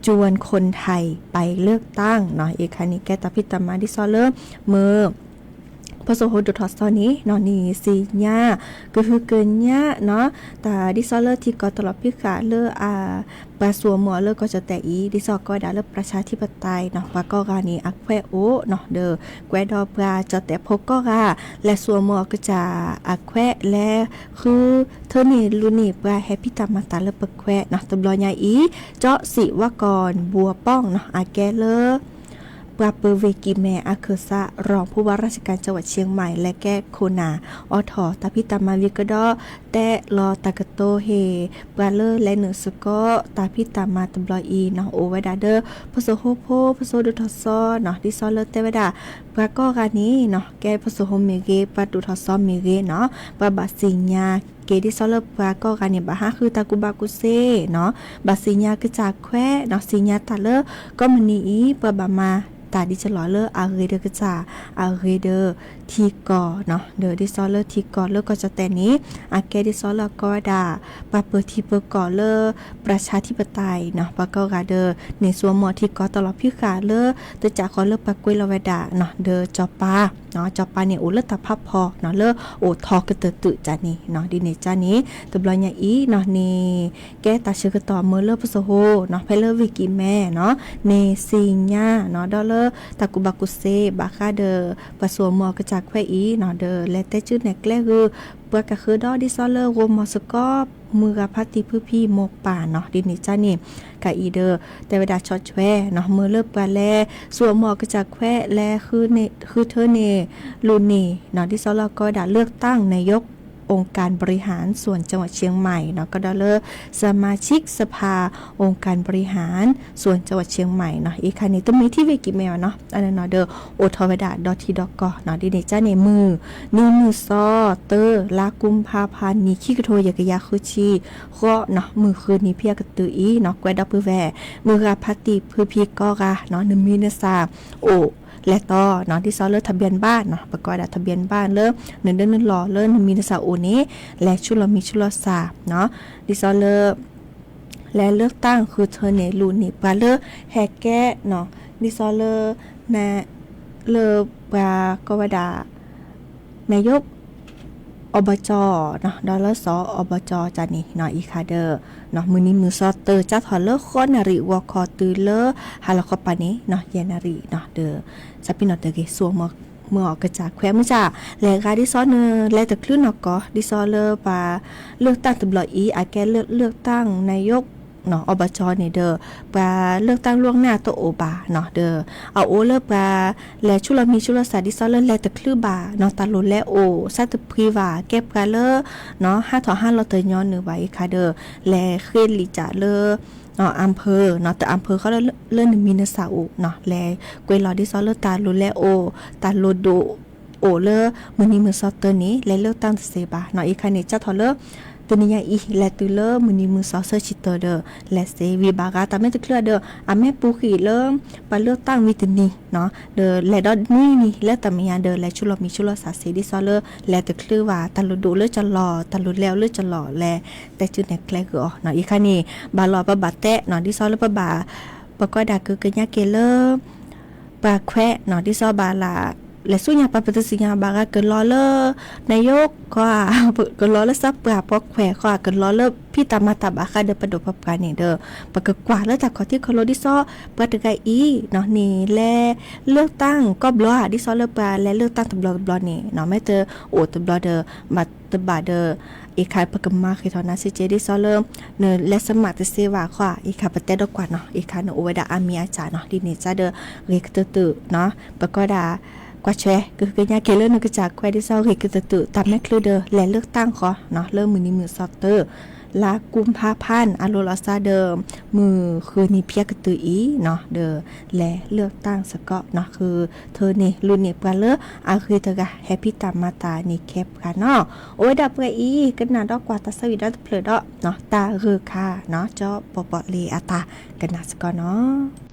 ชวนคนไทยไปเลือกตั้งနီၤ အံၤခါန့ၣ် ကဲတၢ်ဖံးတၢ်မၤဒ်သိးလၢ မ့ၢ် ပစိၤဟိဒိၣ်ထီၣ်စီန့ၣ်နီၤ န့ၣ်သ့ၣ်ညါ ကဟုကညီၢ်နီၤ တၢ်ဒ်သိးလၢထံကီၢ်တလီၤဖုဃာ်လၢ အ ပှၤစူးအမီၢ်လၢကီၢ်ကၠီၣ်တဲၣ်အံၤ ဒ်သိးကိးဝဲဒၣ်လၢ ประชาธิปไตยနီၤ ပှၤကိးဂၤန့ၣ် အခွဲးအိၣ်နီၤ ဒီးကွဲးဒီးပှၤကၠီၣ်တဲၣ်ဖိကိးဂၤ လဲၤစူးအမီၢ်အကစၢ်အခွဲး လဲၤဃုထၢန့ၢ်လူၤန့ၢ်ပှၤဟဲဖံးတၢ်မၤတၢ်လၢပခွဲးနီၤ တဘျီညါအံၤ ကၠီစံးဝါကီၢ်ဘှီးပီၣ်နီၤ အကဲလၢ ပှၤပၢၤဝ့ၢ်ကံၢ်မဲအခၢၣ်စး รองผู้ว่าราชการจังหวัดเชียงใหม่ လဲၤကဲခိၣ်နၢ် အိးထီၣ်တၢ်ဖံးတၢ်မၤဝံၤကဒီး တဲလီၤတၢ်ကတိၤဟ့ၣ် ပှၤလၢလဲၤနုာ်စ့ၢ်ကီး တၢ်ဖံးတၢ်မၤတဘျီအံၤနီၤ အိၣ်ဝဲဒၣ်ဒီး ပစိၤဟိဖိ ပစိၤဒိၣ်ထီၣ်စီနီၤ ဒ်သိးလၢတဲဝဲဒၣ် ပှၤကိးဂၤန့ၣ်နီၤ ကဲပစိၤဟိမ့ၢ်ဂ့ၤ ပှၤဒိၣ်ထီၣ်စီမ့ၢ်ဂ့ၤနီၤ ပှၤဘၣ်သ့ၣ်ညါက့ၤဒ်သိးလၢပှၤကိးဂၤန့ၣ် ဘၣ်ဟးဃုတၢ်ကူၣ်ဘၣ်ကူၣ်သ့နီၤ ဘၣ်သ့ၣ်ညါကစၢ်ခွဲးနီၤ သ့ၣ်ညါတၢ်လၢ ကိးမုၢ်နံၤအံၤ ပှၤဘၣ်မၤတၢ်ဒ်ကလီၤလၢအဂ့ၤဒီးကစၢ် အဂ့ၤဒီးထံကီၢ်နီၤ ဒီးဒ်သိးလၢထံကီၢ်လၢကီၢ်ကၠီၣ်တဲၣ်န့ၣ် အကဲဒ်သိးလၢကိးဝဲဒၣ် ပှၤပၢၤထံပၢၤကီၢ်လၢ ประชาธิปไตยနီၤ ပှၤကိးဂၤဒီး န့ၢ်စူးအမီၢ်ထံကီၢ်တလီၤဖုဃာ်လၢ တစးဃီၤလၢပှၤကွဲးလီၤဝဲဒၣ်နီၤ ဒီးစီၤပၤ စီၤပၤန့ၣ်အိၣ်လၢတၢ်ဖးဖီနီၤ လၢအိၣ်ထီၣ်ကတၢၢ်တုာ်တၢ်န့ၣ်နီၤ ဒ်န့ၣ်ကန့ၣ် တဘျီညါအံၤနီၤန့ၣ် ကဲတၢ်ဆၢကတီၢ်မ့ၢ်လၢပစိၤဟိနီၤ ဖဲလၢဝ့ၢ်ကံၢ်မဲနီၤ န့ၢ်သ့ၣ်ညါနီၤ ဒီးလၢတၢ်ကူၣ်ဘၣ်ကူၣ်သ့ ဘၣ်ဃးဒီး ပှၤစူးအမီၢ်အကစၢ်ခွဲးအံၤနီၤ ဒီးလဲၤတဲစုနဲၣ်ကျဲဂုာ် ပှၤကဃၢၤဒီးဒ်သိးလၢဂိၢ်မီၢ်စ့ၢ်ကီး မုၢ်ဂၤဖါတံၢ်ဖုဖံမိၢ်ပၢ်နီၤ ဒ်န့ၣ်ကန့ၣ် ကအံၤဒီး တဲဝဲဒၣ်ဆီၣ်ထွဲနီၤ မ့ၢ်လၢပှၤလဲၤစူးအမီၢ်အကစၢ်ခွဲး လဲၤဃုထၢန့ၢ်လူၤန့ၢ်နီၤ ဒ်သိးလၢကိးဝဲဒၣ် เลือกตั้งนายกองค์การบริหารส่วนจังหวัดเชียงใหม่နီၤ ကဒီးလၢ สมาชิกสภาองค์การบริหารส่วนจังหวัดเชียงใหม่နီၤ အံၤခါန့ၣ် တမ့ၢ်ထံၣ်ဝ့ၢ်ကံၢ်မဲဘၣ်နီၤ အန့ၣ်နီၤဒီး အိၣ်ထီၣ်ဝဲဒၣ်ဒီထံဒီကီၢ်နီၤ ဒ်န့ၣ်ကန့ၣ် မုၢ်နံၤမုၢ်သီ တၢ လါကူၤဖးဖး နံၣ်ခံကထိ ယဲၢ်ကယၤဃုဆံဃီနီၤ မုၢ်ဃုနံၤဖဲအကတၢၢ်အံၤနီၤ ကွဲးဒီးပုၢ်ဝဲၢ် မုၢ်ဂၤဖါတံၢ်ဖုဖံကိးဂၤနီၤ နမံၤနသၣ်အိၣ်လဲၤတီနီၤ ဒ်သိးလၢ ทะเบียนบ้านနီၤ ပကိးဝဲဒၣ် ทะเบียนบ้านလၢ နဒၢနလီၢ်လၢနမံၤနသၣ်အိၣ်န့ၣ် လဲၤဆူလီၤမံၤဆူလီၤသၣ်နီၤ ဒ်သိးလၢ လဲၤเลือกตั้งဃုထၢန့ၢ်လူၤန့ၢ်ပှၤလၢဟဲကဲနီၤ ဒ်သိးလၢ န လၢပှၤကိးဝဲဒၣ် နယိၣ် အီၣ်ဘၢၣ်ကၠီ ဒီးလၢစီၤအီၣ်ဘၢၣ်ကၠီတၢ်န့ၣ်နီၤ အံၤခါဒီး မုၢ်နံၤမုၢ်စီၤတၢ် ကၢ်ထီၣ်လၢဃိးနၣ်ရံၣ် ဂီၤခီတုၤလၢဟါလီၤခီပၤန့ၣ်နီၤ ယဲၢ်နၣ်ရံၣ်နီၤ ဒီး ဆၣ်ပံနီၤတဂ့ၤ ဆိကမိၣ်အီၤကစၢ်ခွဲးမုၢ်ဆၣ် လဲၤဂၤဒ်သိးနလဲၤတချုးနီၢ်ကီၢ် ဒ်သိးလၢပှၤ လၢၢ်တၢ်တဘျီအံၤ အကဲလၢၢ်တၢ်နယိၣ် အီၣ်ဘၢၣ်ကၠီန့ၣ်ဒီး ပှၤလၢၢ်တၢ်လိၣ်န့ၢ်တအိၣ်ဘၣ်နီၤ ဒီး အအိၣ်လၢပှၤ လဲၤဆူလီၤမံၤဆူလီၤစး ဒ်သိးလၢလဲၤတချုးဘၣ်နီၤ တၢ်လိၣ်လဲၤအိၣ် ဆၣ်တဖှံဘၣ် ကဲပှၤလၢ ဟးထီၣ်ဟးလီၤတညီနုၢ်ဘၣ်အံၤခါဒီး လဲၤဃ့လံာ်ကၠးလၢ အၣ်ဖၢၣ်နီၤ တၢ်အၣ်ဖၢၣ်ဃီလၢနမံၤနသၣ်အိၣ်နီၤ လဲၤကွဲးလီၤဒ်သိးလၢတၢ်လိၣ်လဲၤအိၣ် တၢ်လိၣ်ဒိၣ် အိၣ်လၢမုၢ်နံၤမုၢ်စီၤတၢ်န့ၣ် လဲၤလၢၢ်တၢ်တသ့ဘၣ်နီၤ အံၤခါန့ၣ် ကၢ်ထီၣ်လၢ တနံၤညါအံၤ လဲၤတုၤလၢမုၢ်နံၤမုၢ်စီၤဆၢဆံတၢဒီး လဲၤသ့ဝံၤဘၣ်ဂၤ တၢ်မ့ၢ်တချုးဒီး အမ့ၢ်ပူၤဃံးလၢပှၤလၢၢ်တၢ်ဝံၤတနံၤနီၤ ဒီးလဲၤဒီးနွံနံၤလၢတၢ်မဲာ်ညါဒီး လဲၤဆူလီၤမံၤဆူလီၤစးစ့ၢ် ဒ်သိးလၢလဲၤတချုးဘၣ် တၢ်လိၣ်ဒိၣ်လၢကလီၢ် တၢ်လိၣ်လဲၤအိၣ်လၢကလီၢ် လဲၤတဲစုနဲၣ်ကျဲဂ့ၤအီၤနီၤ အံၤခါန့ၣ် ဘၣ်လီၤပဘၣ်တဲနီၤ ဒ်သိးလၢပဘၣ် ပကိးဒၣ်ကကညးက့ၤလၢ ပှၤခွဲးနီၤ ဒ်သိးဘၣ်လၢ လဲၤဆူညါပှၤပတသ့ၣ်ညါဘၣ်ဂၤကလီၤလၢ နယိၣ်ခီဧါ ကလီၤလၢစီၤပှၢ်ပိာ်ခွဲးခီဧါ ကလီၤလၢဖံးတၢ်မၤတၢ်ဘၣ်ဃးဒီးပဒိၣ်ပပှၢ်န့ၣ်ဒီး ပကကွၢ်လၢတၢ်ခီၣ်ထံးခီၣ်လိၤဒ်သိး ပှၤတဂၤအံၤနီၤန့ၣ် လဲၤလၢၢ်တၢ်ကီဘျီဧါ ဒ်သိးလၢပှၤလဲၤလၢၢ်တၢ်တဘျီတဘျီန့ၣ်နီၤ မ့ၢ်တအိၣ်တဘျီဒီး ဘၣ်တဘၣ်ဒီး အံၤခါပကမၤဃ့ထီၣ်နၤစ့ၢ်ကီး ဒ်သိးလၢ နလဲၤစမးတသ့ဘၣ်ခီဧါ အံၤခါပတဲဒီးကွၢ်နီၤ အံၤခါနအိၣ်ဝဲဒၣ်အါမံၤအါစှၤနီၤ ဒ်န့ၣ်ကဒီး ဂ့ၤကတၢၢ်တၢၢ်နီၤ ပကိးဒၣ် ကွၢ်ထွဲ ကကညးက့ၤလၢနကစၢ်ခွဲး ဒ်သိးဂ့ၤကတၢၢ်တၢၢ် တၢ်မဲာ်ချံဒီး လဲၤလၢၢ်တၢ်ဃီနီၤ လၢမုၢ်နံၤမုၢ်စီၤတၢ် လါကူဖးဖး အလိၤလီၤစါဒီး မုၢ်ဃုနံၤဖျဲးကတၢၢ်အံၤနီၤ ဒီးလဲၤလၢၢ်တၢ်စ့ၢ်ကီးနီၤ ဃုထၢန့ၢ် လူၤန့ၢ်ပှၤလၢအဂ့ၤတဂၤ ဟဲဖံးတၢ်မၤတၢ်န့ၣ်ခဲပှၤနီၤ အိၣ်ဝဲဒၣ်ပှဲၤအံၤ ကနၣ်ဒီးကွၢ်တၢ်ဆၢဝံၤဒီတဖျၢၣ်ဒီး တၢ်ဂ့ၢ်ခါနီၤ ကၠီပီပီလ့အတၢ်ကနၣ်စ့ၢ်ကီးနီၤ.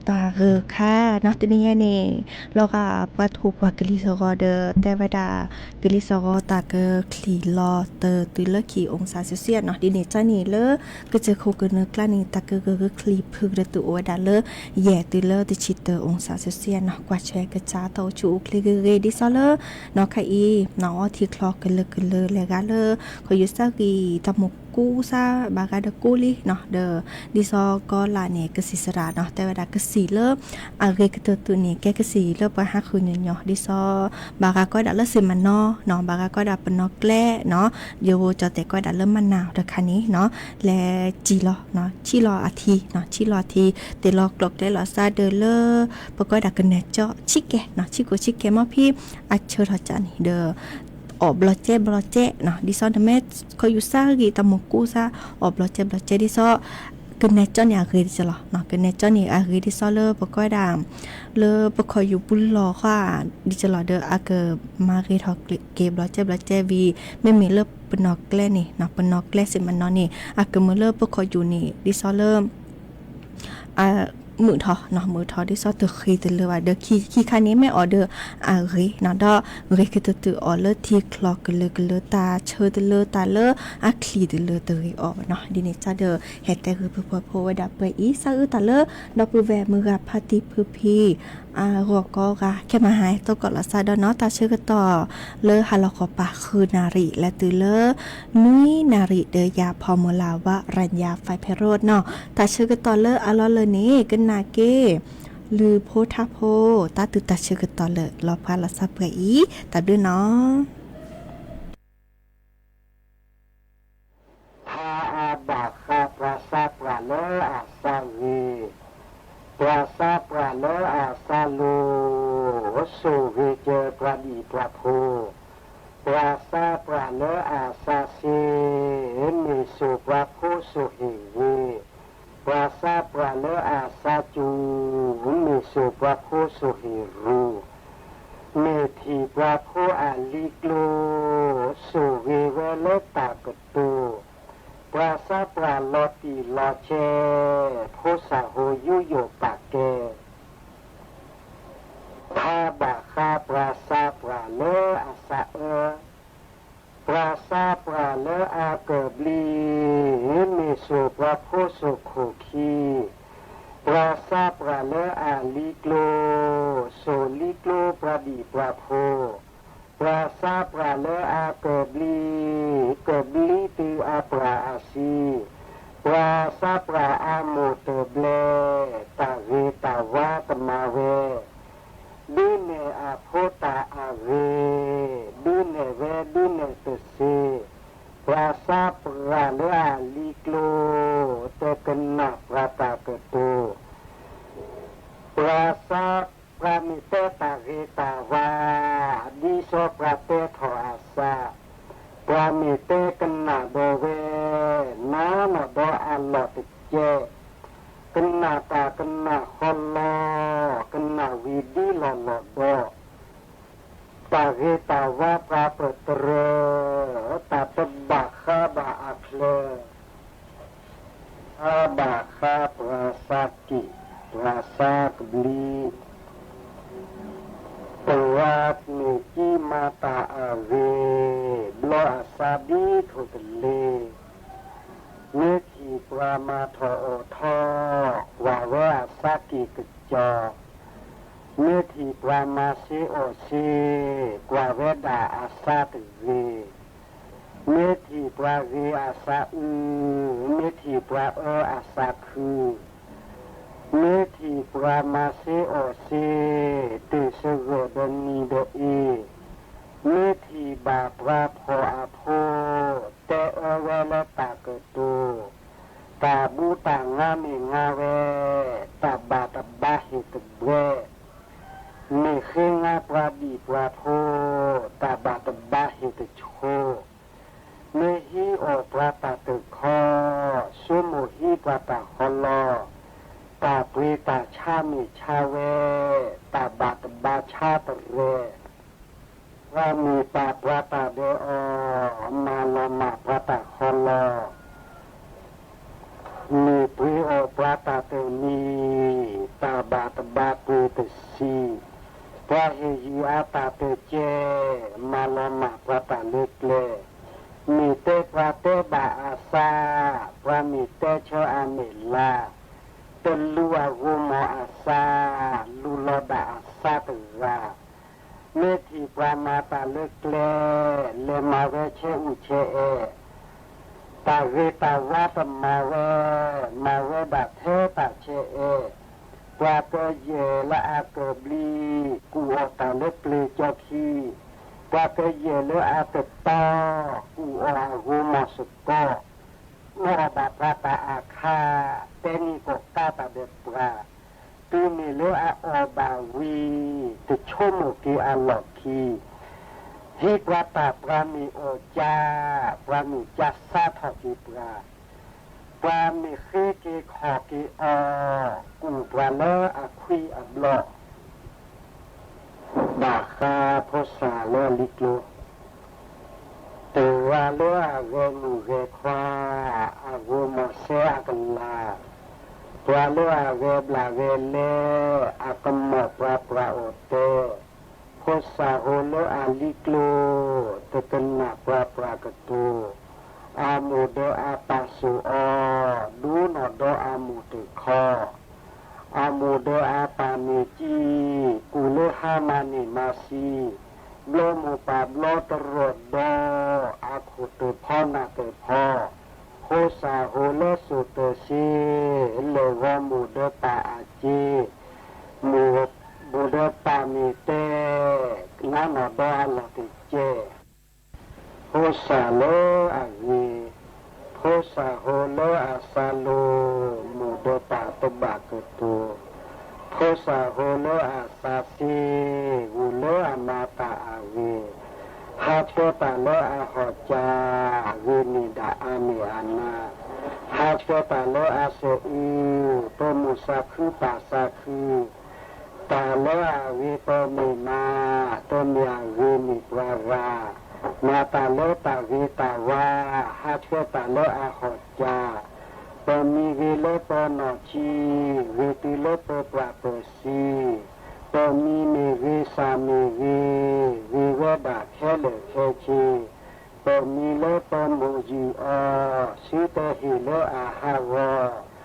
တၢ်ဂ့ၢ်ခါနီၤ တနံၤညါန့ၣ် လီၤဂာ်ပှၤထိၣ်ပှၤကလံၤစ့ၢ်ကီးဒီး တဲဝဲဒၣ် ကလံၤစ့ၢ်ကီးတၢ်ကချံၣ်လီၤတၢ်တုၤလၢခံ องศาเซลเซียส နီၤ ဒ်န့ၣ်ကန့ၣ်လၢ ကစၢၢ်ခိၣ်ကနၢၤကျါန့ၣ် တၢ်ကဂၢၢ်ဂၢၢ်ချံၣ်ဖုကတၢၢ်တုၤအိၣ်ဝဲဒၣ်လၢ ယဲၢ်တုၤလၢတဆံတၢ องศาเซลเซียส နီၤ ကွၢ်ဆၢကစၢ်တၢ်အိၣ်ဆူၣ်အိၣ်ချ့ဂ့ၤဂ့ၤ ဒ်သိးလၢ နီၢ်ခါအံၤ နီၢ်အီထံချီကလၢာ်ကလၢာ်လဲၤဂၤလၢ ခီယူၤစၢ်ဂံၢ်တၢ်မူးကူစါ ဘၣ်ဂၤဒီးကူလံနီၤ ဒီး ဒ်သိးကီလၢ်န့ၣ် ကစံၣ်စရၣ်နီၤ တဲဝဲဒၣ်ကစံၣ်လၢ အဂ့ၤကတၢၢ်တုၤန့ၣ် ကဲကစံၣ်လၢပှၤဟးဃုာ်ညီညီ ဒ်သိး ဘၣ်ဂၤကီဒၣ်လၢစ့မနီၤနီၤ ဘၣ်ဂၤကီဒၣ်ပနီၣ်ကျဲနီၤ ယိၤကၠီၣ်တဲာ်ကီဒၣ်လၢမနၢ်တခါန့ၣ်နီၤ လဲၤစံၣ်လီၤ ဆံးလီၤအထံ ဆံးလီၤအထံ တ့ၢ်လီၤကျိၤကျဲလီၤစါဒၢးလၢ ပကီဒၣ်ကနဲၣ်ကၠီ ဆံးကဲ ဆံးကိၣ်ဆံးကဲမီၢ်ဖံ အဆၢထီၣ်ကၠီန့ၣ်ဒီး အီၣ်ဘျီကဲဘျီကဲနီၤ ဒ်သိးနမ့ၢ်ခီယူၤစၢ်ဂံၢ်တၢ်မူးကူစါ အီၣ်ဘျီကဲဘျီကဲဒ်သိး ကနဲၣ်ကၠီန့ၣ်အဂ့ၤဒ်ကလီၤ ကနဲၣ်ကၠီန့ၣ်အဂ့ၤဒ်သိးလၢပကီဒၣ် လၢပခီယူၤပူၤလီၢ်ဃီ ဒ်ကလီၤဒီး အကမၤဂ့ၤထီၣ်က့ၤဘျီကဲဘျီကဲဝံၤ မ့မ့ၢ်လၢပနီၣ်ကျဲန့ၣ်နီၤ ပနီၣ်ကျဲစ့မနီၤန့ၣ် အကမၤလၢပခီယူၤန့ၣ် ဒ်သိးလၢ မုာ်ထီၣ်နီၤ မုာ်ထီၣ်ဒ်သိးတဃ့တလၢဘၣ်ဒီး ခံခါန့ၣ်မ့ၢ်အီၣ်ဒီးအဂ့ၤနီၤ ဒီးဂ့ၤကတၢၢ်တုၤအီၣ်လၢထံချီကလၢာ်ကလၢာ် တၢ်ဆၢတလၢတၢ်လၢအချံၣ်တလၢတဂ့ၤအီၣ်ဘၣ်နီၤ ဒ်န့ၣ်ကဒီး ဟဲတဲဂုာ်ဖုၣ်ဖုၣ်ဖိဝဲဒၣ်ပှဲၤအံၤ စးအုတၢ်လၢ ဒီပုၢ်ဝဲၢ်မုၢ်ဂၤဖါတံၢ်ဖုဖံ အဂီၢ်ကီဂၤ ခဲမဟါ သကိးလီၤစါဒီးနီၤ တၢ်ဆၢကတီၢ်လၢဟါလီၤခီပၤဃုနၣ်ရံၣ် လဲၤတုၤလၢ နွံနၣ်ရံၣ်ဒီး ယၤဖီမုၢ်လၢ်ဝါ ရၣ်ယၤ ဖဲးဖဲးရိၣ်နီၤ တၢ်ဆၢကတီၢ်လၢအလီၢ်လၢ်န့ၣ် ကနၣ်က့ၤ လုၢ်ဖိထါဖိ တၢ်တုၤတၢ်ဆၢကတီၢ်လၢ လီၤဖးလီၤစါပှဲၤအံၤ တၢ်ဘျုးနီၤ ထါအါဘၣ်ဃးပှၤစၢ်ပှၢ်လၢအစၢ်ဂ့ၤ, ပှၤစၢ်ပှၢ်လၢအစၢ်လိၤ, ဆိၣ်ဂ့ၤစၢၤပှၤဒံၣ်ပှၤဖိ, ပှၤစၢ်ပှၢ်လၢအစၢ်ဆ့, မ့ၢ်ဆိၣ်ပှၤဖိဆိၣ်ဟ့ၣ်ဂ့ၤ, ပှၤစၢ်ပှၢ်လၢအစၢ်စူၤ, မ့ၢ်ဆိၣ်ပှၤဖိဆိၣ်ဟ့ၣ်ရူၤ, မ့ၢ်ထံၣ်ပှၤဖိအလံၤကျိၤ, ဆိၣ်ဂ့ၤဝဲလၢတၢ်ကတိၤ, ပှၤစၢ်ပှၢ်လီၤတံၢ်လီၤဆဲး, ဖိစၢ်ဟိယူးယီၣ်ပာ်ကဲ ထါဘၣ်ဃးပှၤစၢ်ပှၢ်လၢအစၢ်အၢ, ပှၤစၢ်ပှၢ်လၢအကဘျံး, မ့ၢ်ဆိၣ်ပှၤဖိဆိၣ်ခိၣ်ခံ, ပှၤစၢ်ပှၢ်လၢအလံၤကျိၤ, ဆိၣ်လံၤကျိၤပှၤဒံၣ်ပှၤဖိ, ပှၤစၢ်ပှၢ်လၢအကဘျံး, ကဘျံးတုၤအပှၢ်အဆံ, ပှၤစၢ်ပှၢ်အမိၢ်တဘျဲ, တၢ်ဂ့ၤတၢ်ဝါကမၤဝဲ, ဒုးနဲၣ်အဖိတၢ်အဂ့ၤ, ဒုးနဲၣ်ဝဲဒုးနဲၣ်တစ့, ပှၤစၢ်ပှၢ်လၢအလံၤကျိၤ, တကနၣ်ပှၤတၢ်ကတိၤ, ပှၤစၢ်ပှၢ်မ့ၢ်တဲတၢ်ဂ့ၤတၢ်ဝါ, ဒ်စီပှၤတဲထီၣ်အသး, ပှၤမ့ၢ်တဲကနၣ်ဒီးဝဲ, နၤနီၢ်ဒီးအလီၢ်တကဲ, ကနၣ်တၢ်ကနၣ်ဃီလီၤ, ကနၣ်ဝံၤဒ်လီၢ်လီၢ်ဒီး, တၢ်ဂ့ၤတၢ်ဝါပှၤပတြၢၤ, တၢ်တဘၣ်ဃးဘၣ်အချၢ အါဘၣ်ဃးပှၤစၢ်က့ၣ်, ပှၤစၢ်ကဘျံး, ပှၤမ့ၢ်ကံမၤတၢ်အဂ့ၤ, ဘျီအစၢ်ဒ်ထိၣ်ကလ့ၤ, မ့ၢ်ထံၣ်ပှၤမၤထီၣ်အိၣ်ထီ, ကွၢ်ဝဲအစၢ်က့ၣ်ကစီၤ, မ့ၢ်ထံၣ်ပှၤမၤစ့အိၣ်စ့, ကွၢ်ဝဲဒၣ်အစၢ်တဂ့ၤ, မ့ၢ်ထံၣ်ပှၤဂ့ၤအစၢ်အု, မ့ၢ်ထံၣ်ပှၤအၢအစၢ်ခု, မ့ၢ်ထံၣ်ပှၤမၤစ့အိၣ်စ့, တ့ၢ်စဂၢၢ်ဒီးနံၤဒီးအ့, မ့ၢ်ထံၣ်ဘၣ်ပှၤဖှီၣ်အဖိ, တဲအၢဝဲလၢတၢ်ကတိၤ, တၢ်ဘူတၢ်ငါမ့ၢ်ငါဝဲ, တၢ်ဘၣ်တဘါဟ့ၣ်တဘှဲ, မ့ၢ်ဃ့ငါပှၤဒံၣ်ပှၤဖိ, တၢ်ဘၣ်တဘါဟ့ၣ်တဆိ, မ့ၢ်ဟံးအီၣ်ပှၤတၢ်တခီ, ဆိကမိၣ်ဟံးပှၤတၢ်ဃီလီၤ, တၢ်ပှ့ၤတၢ်ဆါမ့ၢ်ဆါဝဲ, တၢ်ဘၣ်တဘါဆါတရဲၣ် ပှၤမ့ၢ်ပာ်ပှၤတၢ်ဒဲးအီၤ, မၤလီၤမၢ်ပှၤတၢ်ဃီလီၤ, မ့ၢ်ပှ့ၤအီၣ်ပှၤတၢ်တနံၤ, တၢ်ဘၣ် ဘၣ်ပှ့ၤတဆံး, ပှၤဟ့ၣ်ယုၢ်အတၢ်တကဲ, မၤလီၤမၢ်ပှၤတၢ်လၢကျဲ, မ့ၢ်တဲပှၤတဲဘၣ်အသး, ပှၤမ့ၢ်တဲဆၢအမဲာ်လါ, တလူၤအဂီၢ်မီၢ်အသး, လူၤလီၤဘၣ်အသးတဂၤ, မ့ၢ်ထံၣ်ပှၤမၤတၢ်လၢကျဲ, လဲၤမၤဝဲဆဲအူဆဲအဲၣ်, တၢ်ဂ့ၤတၢ်ဝါတမၤဝဲ, မၤဝဲဒၣ်ထဲတၢ်ဆဲအဲၣ်, ပှၤကယဲၢ်လၢအကဘျံး, ကူၣ်အီၣ်တၢ်လၢပျ့ၤကၠီခံ, ပှၤကယဲၢ်လၢအတတီ, ကူၣ်အီၣ်အဂီၢ်မီၢ်စ့ၢ်ကီး, မ့ၢ်အီၣ်ဘၣ်ပှၤတၢ်အါခါ, တဲန့ၢ်ကီၢ်ကါတၢ်ဒီးပှၤ, တုၤမ့ၢ်လၢအအီၣ်ဘၣ်ဝံၤ, တဆိကမိၣ်က့ၤအလီၢ်ခံ, ဟံးပှၤတၢ်ပှၤမ့ၢ်အီၣ်ကၠါ, ပှၤမ့ၢ်ကၠါစါထီၣ်က့ၤပှၤ, ပှၤမ့ၢ်ဃ့က့ၤခီၣ်က့ၤအီၤ, ကူၣ်ပှၤလၢအခွံအဘျီၣ် ဘၣ်ဃးဖိသၣ်လၢအလံၤကျိၤ, တဂၤလၢအဂဲၤမုၣ်ဂဲၤခွါ, အဂီၢ်မီၢ်စဲအကလၤ, ပှၤလၢအဂဲၤဘျၣ်ဂဲၤလဲ, အကမီၣ်ပှၤပှၤအီၣ်တဲ, ဖိသၣ်ဟိလၢအလံၤကျိၤ, တကနၣ်ပှၤပှၤကတိၤ, အမိၢ်ဒီးအပၢ်စိာ်အီၤ, ဒိနီၢ်ဒီးအမိၢ်တခီ အမိၢ်ဒီးအပၢ်မ့ၢ်ကံ, ကူၣ်လၢဟါမၢ်န့ၢ်မၤဆံ, ဘျီမိၢ်ပၢ်ဘျီတရီၢ်ဒီ, အခိၣ်တဖီနၢ်တဖီ, ဖိသၣ်ဟိလၢစိာ်တၢ်စ့, လဲၤဂီၤမိၢ်ဒီးပၢ်အစ့, မိၢ်ဒီးပၢ်မ့ၢ်တဲ, နါနီၢ်ဒီအလီၢ်တကဲ ဖိသၣ်လၢအဂ့ၤ, ဖိသၣ်ဟိလၢအသးလိၤ, မိၢ်ဒီးပၢ်တဘၣ်ကတိၤ, ဖိသၣ်ဟိလၢအသးစ့, ဂုာ်လၢအမၤတၢ်အဂ့ၤ, ဟးထွဲတၢ်လၢအဟီၣ်ကၢ, ဂ့ၤန့ၢ်ဒၣ်အါမ့ၢ်အါနါ, ဟးထွဲတၢ်လၢအစၢၤအု, ပမိၢ်သးခုပၢ်သးခု တၢ်လၢအဂ့ၤပမ့ၢ်မၤ, ပမ့ၢ်အဂ့ၤန့ၢ်ပှၤဂၤ, မၤတၢ်လၢတၢ်ဂ့ၤတၢ်ဝါ, ဟးထွဲတၢ်လၢအဟီၣ်ကၢ, ပမံၤဂ့ၤလၢပနီၢ်ဆံ, ဂ့ၤတုၤလၢပပှၢ်ပၢၢ်ဆံ, ပမံၤမ့ၢ်ဂ့ၤသၣ်မ့ၢ်ဂ့ၤ, ဂ့ၤဝဲဒၣ်ခဲလၢာ်ခဲဆ့, ပမံၤလၢပမိၢ်ယုၢ်အီၤ, သုတဟ့ၣ်လၢအဟးဂီၤ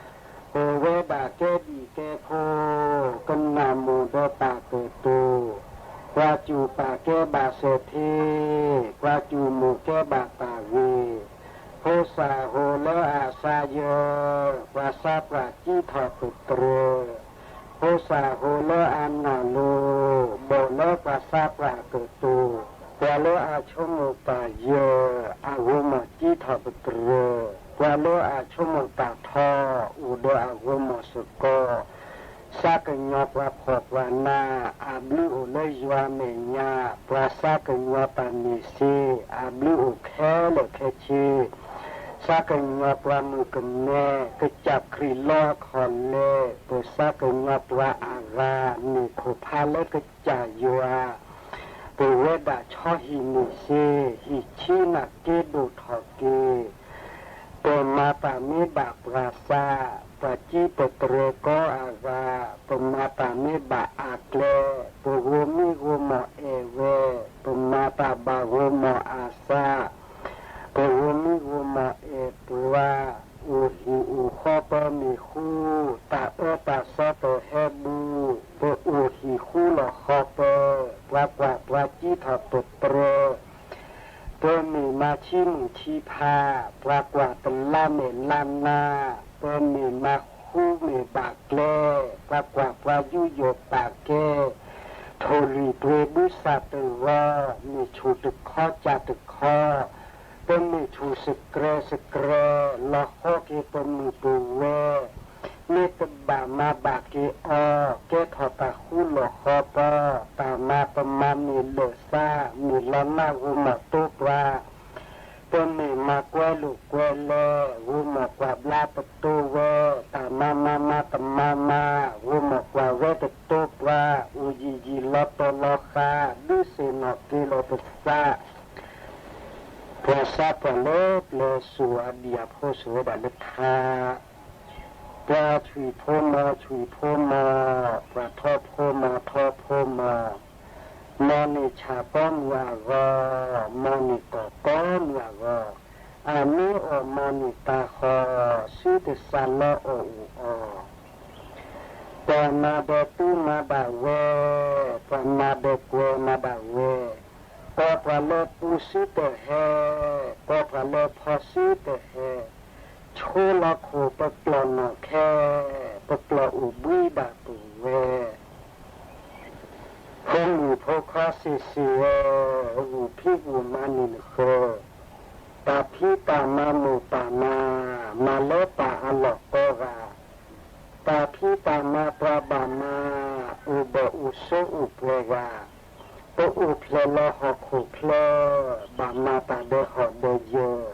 ပဝဲဒၣ်ကဲဘံၣ်ကဲဖှိၣ်, ကနၣ်မိၢ်ဒီးပၢ်ကတိၤ, ပှၤစူၢ်ပၢ်ကဲဘၣ်စၢၤထ့, ပှၤစူၢ်မိၢ်ကဲဘၣ်တၢ်ဂ့ၤ, ဖိသၣ်ဟိလၢအသးယၢ, ပှၤသးပှၢ်ကံထီၣ်ပတြၢၤ, ဖိသၣ်ဟိလၢအနၢ်လိၤ, ဘီၣ်လၢပှၤသးပှၢ်ကတိၤ, ပှၤလၢအဆိကမိၣ်တၢ်ယၢ, အဂီၢ်မီၢ်ကံထီၣ်ပတြၢၤ, ပှၤလၢအဆိကမိၣ်တၢ်ထီ, အိၣ်ဒီးအဂီၢ်မီၢ်စ့ၢ်ကီး, သးကညီၤပှၤဖှီၣ်ပှၤနး, အဘျုးအိၣ်လၢယွၤမဲာ်ညါ, ပှၤသးကညီၤတၢ်မ့ၢ်စ့, အဘျုးအိၣ်ခဲလၢာ်ခဲဆ့, သးကညီၤပှၤမုၣ်ကမဲ, ကစၢ်ခရံာ်လီအခီၣ်လဲ, ပသးကညီၤပှၤအဂၤ, မ့ၢ်ခိၣ်ဖးလၢကစၢ်ယွၤ ပဝဲဒၣ်ဆီဟံၣ်န့ၣ်စ့, ဟံၣ်ဆံနၢ်က့ဒိၣ်ထီၣ်က့ၤ, ပမၤတၢ်မ့ၢ်ဘၣ်ပှၤသး, ပှၤကံပတြၢၤကီအဂၤ, ပမၤတၢ်မ့ၢ်ဘၣ်အကျဲ, ပဂီၢ်မံဂီၢ်မီၢ်အဲၣ်ဝဲ, ပမၤတၢ်ဘၣ်ဂီၢ်မီၢ်အသး, ပဂီၢ်မံဂီၢ်မီၢ်အဲၣ်ပှၤ, အိၣ်ဟံၣ်အိၣ်ဃီပမ့ၢ်ဃူ, တၢ်အၢတၢ်သီတဟဲဘူး, ပအိၣ်ဟံၣ်ဃူလီၢ်ဃီပၢၤ, ပှၤကွၢ်ပှၤကံထီၣ်ပတြၢၤ, ပမ့ၢ်မၤဆံမုၢ်ဆံဖး, ပှၤကွၢ်တလါမဲာ်လါနါ, ပမ့ၢ်မၤဃူမ့ၢ်ဘၣ်ကျဲ, ပှၤကွၢ်ပှၤယူးယီၣ်ပာ်ကဲ, ထိၣ်လွံၢ်ပှ့ၤဘုသၣ်တဂီၤ, မ့ၢ်ဆူၣ်တခီကၢ်တခီ, ပမ့ၢ်ဆူၣ်စကြဲးစကြဲး, လီၤဃီက့ၤပမုၢ်ပဝဲ, မ့ၢ်တဘၣ်မၤဘၣ်က့ၤအီၤ, ကဲထီၣ်တၢ်ဃူလီၢ်ဃီပၢၤ, တၢ်မၤပမၤမ့ၢ်လၢာ်သး, မ့ၢ်လီၤနးဂီၢ်မီၢ်တိပှၤ, ပမ့ၢ်မၤကွဲလိာ်ကွဲလဲ, ဂီၢ်မီၢ်ကွၢ်ဘျါပတိဝဲ, တၢ်မၤမၤမၤတမၤမၤ, ဂီၢ်မီၢ်ကွၢ်ဝဲတတိပှၤ, အိၣ်ယံာ်ယံာ်လီၤတီၤလီၤဃာ်, ဒုးသ့ၣ်နီၣ်က့ၤလီၤပသး, ပှၤသးပှၢ်လၢပျၢၤစိၤအဘံၣ်အဖှိၣ်စိာ်ဝဲဒၣ်လၢထါ ပှၤထွံၣ်ဖိမီၤထွံၣ်ဖိမီၤ, ပှၤထီဖိမီၤထီဖိမီၤ, မီၤန့ၢ်ဆၣ်ကိးမုၢ်အဂီၢ်, မီၤန့ၢ်ကီၢ်ကိးမုၢ်အဂီၢ်, အမ့ၢ်အီၣ်မီၤန့ၢ်တၢ်ဃီ, စုတစးလီအီၣ်အိၣ်အီၤ ပှၤမၤဒီးသူမၤဒၣ်ဝဲ, ပှၤမၤဒီးကွဲမၤဒၣ်ဝဲ, ကိးပှၤလၢပူၤစုတဟဲ, ကိးပှၤလၢဖီစုတဟဲ, ဆိလီၤခိၣ်ပကျီၢ်နီၣ်ခဲ, ပကျီၢ်အိၣ်ဘှံးဒၣ်ပဝဲ ဖိမုၣ်ဖိခွါစ့ၢ်စ့ၢ်ဧၢ, ဂုာ်ဖံးဂုာ်မၤန့ၢ်နဃၢၤ, တၢ်ဖံးတၢ်မၤမိၢ်ပၢ်မၤ, မၤလၢပၢ်အလီၢ်ကိးဂၤ, တၢ်ဖံးတၢ်မၤပှၤဘၣ်မၤ, အိၣ်ဘၢၣ်အိၣ်ဆိးအိၣ်ပှဲၤဂၤ, ပအိၣ်ဖျဲၣ်လီၤဟီၣ်ခိၣ်ချၢ, ဘၣ်မၤတၢ်ဒီးဟီၣ်ဒီးယၢၢ်,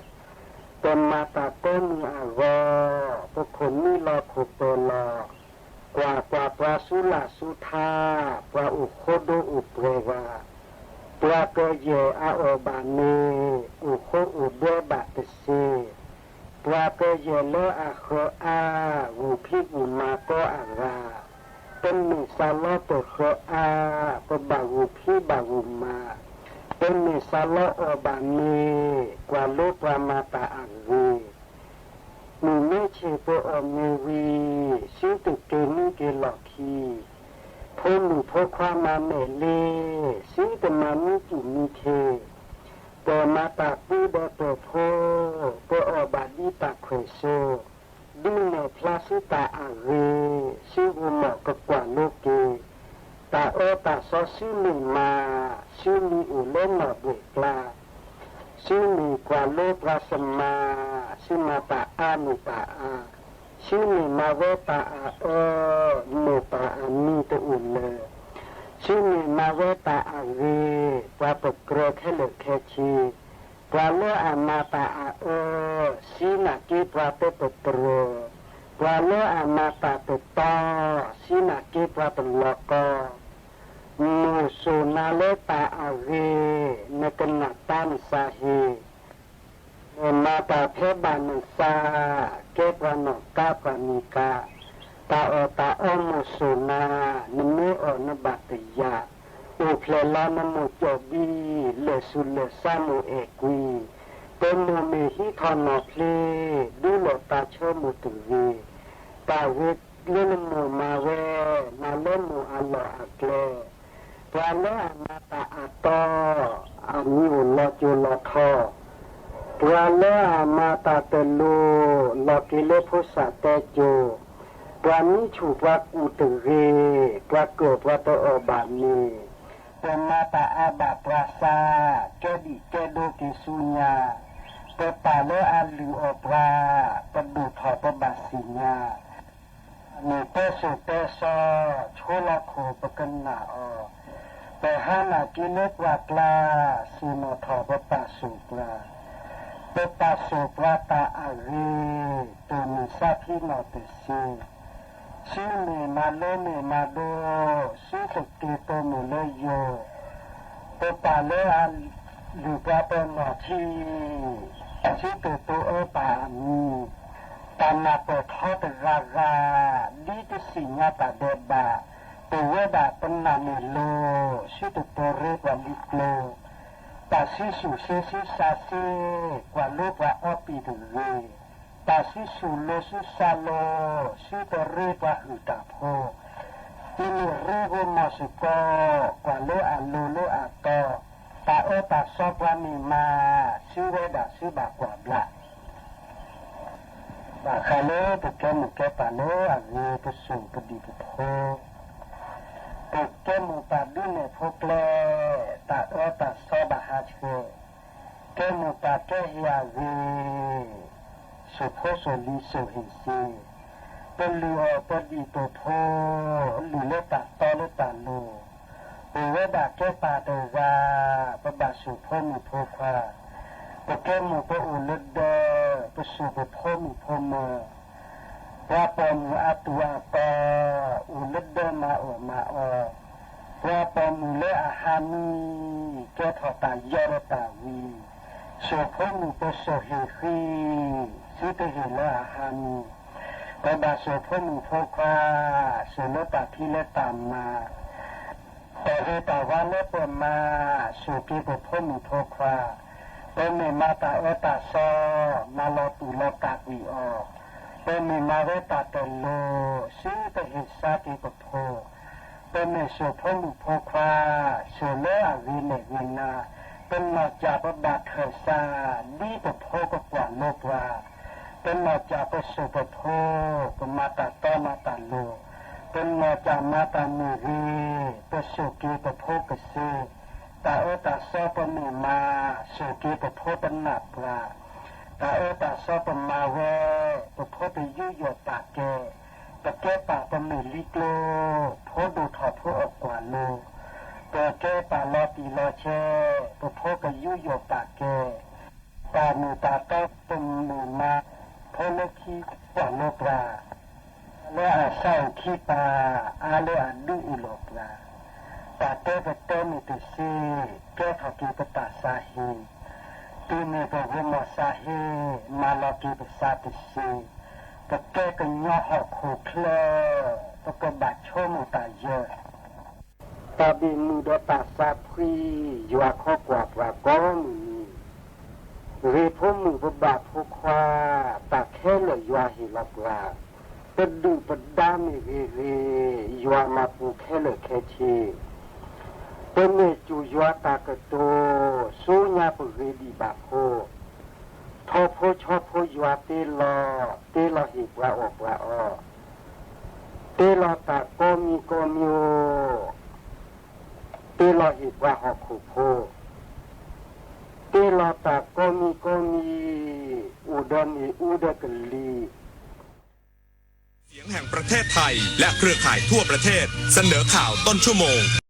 ပမၤတၢ်ကိးမုၢ်အဂီၢ်, ပခိၣ်နံလီၤခိၣ်ပၢၤလီၤ, ကွၢ်ကွၢ်ပှၤဆူလၢ်ဆူထါ, ပှၤအိၣ်ဃိဒိအိၣ်ပှဲၤဂၤ, ပှၤကယဲၢ်အအီၣ်ဘၣ်မ့ၤ, အိၣ်ဃိအိၣ်ဒွဲဘၣ်တစ့, ပှၤကယဲၢ်လၢအဃၢၤအါ, ဂုာ်ဖံးဂုာ်မၤကိးအဂၤ, ပမ့ၢ်စးလီပဃၢၤအါ, ပဘၣ်ဂုာ်ဖံးဘၣ်ဂုာ်မၤ, ပမ့ၢ်စးလီအီၣ်ဘၣ်မ့ၤ, ကွၢ်လိပှၤမၤတၢ်အဂ့ၤ မုၢ်မ့ၢ်ဆ့ၣ်ပအီၣ်မ့ၤဝံၤ, စုတက့ၤမံက့ၤလီၢ်ခံ, ဖိမုၣ်ဖိခွါမၤမဲာ်လ့, စုတမၤမံကူၣ်မံခ့, ပမၤတၢ်ပူဒီးပၢၢ်ဖိ, ပအီၣ်ဘၣ်ဒ်တၢ်ခွဲးစိ, ဒုးနဲၣ်ဖျါစုတၢ်အဂ့ၤ, စုဂိၢ်မီၣ်ကကွၢ်လိက့ၤ, တၢ်အၢတၢ်သီစုမ့ၢ်မၤ, စုမံၤအိၣ်လၢနီၢ်ဘှဲၣ်ကျါ စုမ့ၢ်ကွၢ်လိပှၤစမၤ, စုမၤတၢ်အါမ့ၢ်တၢ်အါ, စုမ့ၢ်မၤဝဲတၢ်အအၢ, မိၢ်ပၢ်အမံၤတအိၣ်လၢၤ, စုမ့ၢ်မၤဝဲတၢ်အဂ့ၤ, ပှၤပကြၢးခဲလၢာ်ခဲဆ့, ပှၤလၢအမၤတၢ်အအၢ, စံးနာ်က့ပှၤတပတြၢၤ, ပှၤလၢအမၤတၢ်တတီ, စံးနာ်က့ပှၤတလီၤကီ မိၢ်စိၢ်နၤလၢတၢ်အဂ့ၤ, နကနၣ်တၢ်နသးဟ့, နမၤတၢ်ဖဲဘၣ်နသး, ကဲပှၤနီၢ်ကါပှၤမံၤကါ, တၢ်အီၣ်တၢ်အီမိၢ်စိၢ်နၤ, နမ့ၢ်အီၣ်နဘၣ်တယာ်, အိၣ်ဖျဲၣ်လီၤနမိၢ်ကၠီၣ်ဘံ, လၢာ်ဆူၣ်လၢာ်ဆါမိၢ်အဲၣ်ကွံ, ပမိၢ်မ့ၢ်ဟံးထီၣ်နီၢ်ဖျ့, ဒူလီၤတၢ်ဆၢမိၢ်တဂ့ၤ, တၢ်ဂ့ၤလၢနမိၢ်မၤဝဲ, မၤလၢမိၢ်အလီၢ်အကျဲ ပှၤလၢအမၤတၢ်အတီ, အမံၤအိၣ်လီၤစိၤလီၤထီ, ပှၤလၢအမၤတၢ်တလိၤ, လီၤက့ၤလၢဖိစၢ်တဲစိၤ, ပှၤမံဆူၣ်ပှၤကူၣ်တဂ့ၤ, ပှၤကၢၣ်ပှၤတအီၣ်ဘၣ်မ့ၤ, ပမၤတၢ်အါဘၣ်ပှၤသး, ကဲဒံၣ်ကဲဒိက့ၤဆူညါ, ပပၢ်လၢအလုၢ်အီၣ်ပှၤ, ပဒိၣ်ထီၣ်ပဘၣ်သ့ၣ်ညါ မ့ၢ်တဲစိၤတဲစီ, ဆိလီၤခိၣ်ပကနၣ်အီၤ, ပဟါနၢ်က့လၢပှၤကျါ, ဆ့ၣ်နီၤထီၣ်ပပာ်ဆိၣ်ပှၤ, ပပာ်ဆိၣ်ပှၤတၢ်အဂ့ၤ, တိၢ်မ့ၢ်ဆါဖံနီၣ်တစ့, စုမ့ၢ်မၤလိမ့ၢ်မၤဒိ, စုတက့ၤတိၢ်မ့ၢ်လၢယိာ်, ပပၢ်လၢအ လုၢ်ပှၤပနီၢ်ထံ, စုတတိၤအၢပၢ်အမံၤ, တၢ်နၢ်ပၢၢ်ထီတဂၤဂၤ, ဒ်တသ့ၣ်ညါတၢ်ဒဲးဘး, ပဝဲဒၣ်ပနာ်န့ၢ်လိၤ, စုတတိၤရ့ပှၤလံကျိ, တၢ်စုဆူၣ်ဆ့စုစၢ်ဆ့, ကွၢ်လိပှၤအီပံၣ်တဂ့ၤ, တၢ်စုဆူၣ်လိၤစုစၢ်လိၤ, စုတရ့ပှၤဟုၣ်တၢ်ဖိ တုၤမ့ၢ်ရ့ဂိၢ်မီၢ်စ့ၢ်ကီး, ကွၢ်လၢအလိၤလၢအတီ, တၢ်အၢတၢ်သီပှၤမ့ၢ်မၤ, စုဝဲဒၣ်စုဘၣ်ကွၢ်ဘျါ. ဘၣ်ဃးလၢပကဲမိၢ်ကဲပၢ်လၢအဂ့ၤပစိာ်ပဒံၣ်ပဖိ, ပကဲမိၢ်ပၢ်ဒုးနဲၣ်ဖိကျဲ, တၢ်အၢတၢ်သီဘၣ်ဟးဆှဲး, ကဲမိၢ်ပၢ်ကဲဟ့ၣ်အဂ့ၤ, စိာ်ဖိစိာ်လံၤစိာ်ဟ့ၣ်စ့, ပလုၢ်အီၣ်ပဒံၣ်ပဖိ, လုၢ်လၢတၢ်တီလၢတၢ်လိၤ, ပဝဲဒၣ်ကဲပၢ်တဂၤ, ပဘၣ်စိာ်ဖိမုၣ်ဖိခွါ, ပကဲမိၢ်ပအိၣ်လၢဒၢး, ပစိာ်ပဖိမုၣ်ဖိမၢၤ, ပှၤပိာ်မုၣ်အတူၢ်အတီ, အိၣ်လၢဒၢးမၤအီၣ်မၤအီ, ပှၤပိာ်မုၣ်လၢအဟးမံ, ကဲထီၣ်တၢ်ယီဒီးတၢ်ဝံၤ, စိာ်ဖိမုၣ်ပစိာ်ဟ့ၣ်ဃံ, စုတဟ့ၣ်လၢအဟးမံ, ပဘၣ်ဆိၣ်ဖိမုၣ်ဖိခွါ, ဆိၣ်လၢတၢ်ဖံးလၢတၢ်မၤ, တၢ်ဂ့ၤတၢ်ဝါလၢပမၤ, ဆိၣ်က့ၤပဖိမုၣ်ဖိခွါ, ပမ့ၢ်မၤတၢ်အၢတၢ်သီ, မၤလီၤတူာ်လီၤကာ်ကွံာ်အီၤ, ပမ့ၢ်မၤဝဲတၢ်တလိၤ, စံးပဟ့ၣ်ဆါက့ၤပဖိ, ပမ့ၢ်ဆိၣ်ဖိမုၣ်ဖိခွါ, ဆိၣ်လၢအဂ့ၤနဲၣ်ဂ့ၤနၤ, ပနီၢ်ကၠၢ်ပဘၣ်ထၢၣ်စး, ဒ်ပဖိပကွၢ်လိပှၤ, ပနီၢ်ကၠၢ်ပဆိၣ်ပဖိ, ပမၤတၢ်တီမၤတၢ်လိၤ, ပနီၢ်ကၠၢ်မၤတၢ်မ့ၢ်ဂ့ၤ, ပဆိၣ်က့ၤပဖိကသ့, တၢ်အၢတၢ်သီပမ့ၢ်မၤ, ဆိၣ်က့ၤပဖိပနၢ်ပှၢ်, တၢ်အၢတၢ်သီပမၤဝဲ, ပဖိပယူးယီၣ်ပာ်ကဲ, ပကဲပာ်ပမ့ၢ်လံကျိ, ဖိဒိၣ်ထီၣ်ဖိအကွၢ်လိ, ပကဲပာ်လီၤတံၢ်လီၤဆဲး, ပဖိပယူးယီၣ်ပာ်ကဲ, တၢ်မ့ၢ်တၢ်တီပမ့ၢ်မၤ, ဖိလၢခံကွၢ်လိပှၤ, လၢအသးအိၣ်ခံပၤ, အါလၢအဒုးအ့ၣ်လိာ်ပှၤ, တၢ်တဲပတဲမ့ၢ်တသ့, ကဲထီၣ်က့ၤပတၢ်သးဟ့, တုၤမ့ၢ်ပဂီၢ်မီၢ်သးဟ့, မၤလီၤက့ၤပသးတသ့, ပကဲကညီဟီၣ်ခိၣ်ချၢ, ပကဘၣ်ဆိကမိၣ်တၢ်ယၢၤ တၢ်ဘၣ်မုာ်ဒီးတၢ်သးဖှံ, ယွၤခီကွၢ်ပှၤကိးမုၢ်နံၤ, ဂ့ၤဖိမုၣ်ပဘၣ်ဖိခွါ, တၢ်ခဲလၢာ်ယွၤဟ့ၣ်လီၤပှၤ, ပဒုၣ်ပဒါမ့ၢ်ဂ့ၤဂ့ၤ, ယွၤမၤပူၤခဲလၢာ်ခဲဆ့, ပမ့ၢ်စူၢ်ယွၤတၢ်ကတိၤ, ဆူညါပဂ့ၤဒံးဘၣ်ဖိ, ထီၣ်ဖိဆီဖိယွၤတ့လီၤ, တ့လီၤဟ့ၣ်ပှၤအီၣ်ပှၤအီ, တ့လီၤတၢ်ကိးမံၤကိးမံၤ, တ့လီၤဟ့ၣ်ပှၤဟီၣ်ခိၣ်ဖိ, တ့လီၤတၢ်ကိးမံၤကိးမံၤ, အိၣ်ဒီးမ့ၣ်အူဒီးကလံၤ เสียงแห่งประเทศไทย และเครือข่ายทั่วประเทศ เสนอข่าวต้นชั่วโมง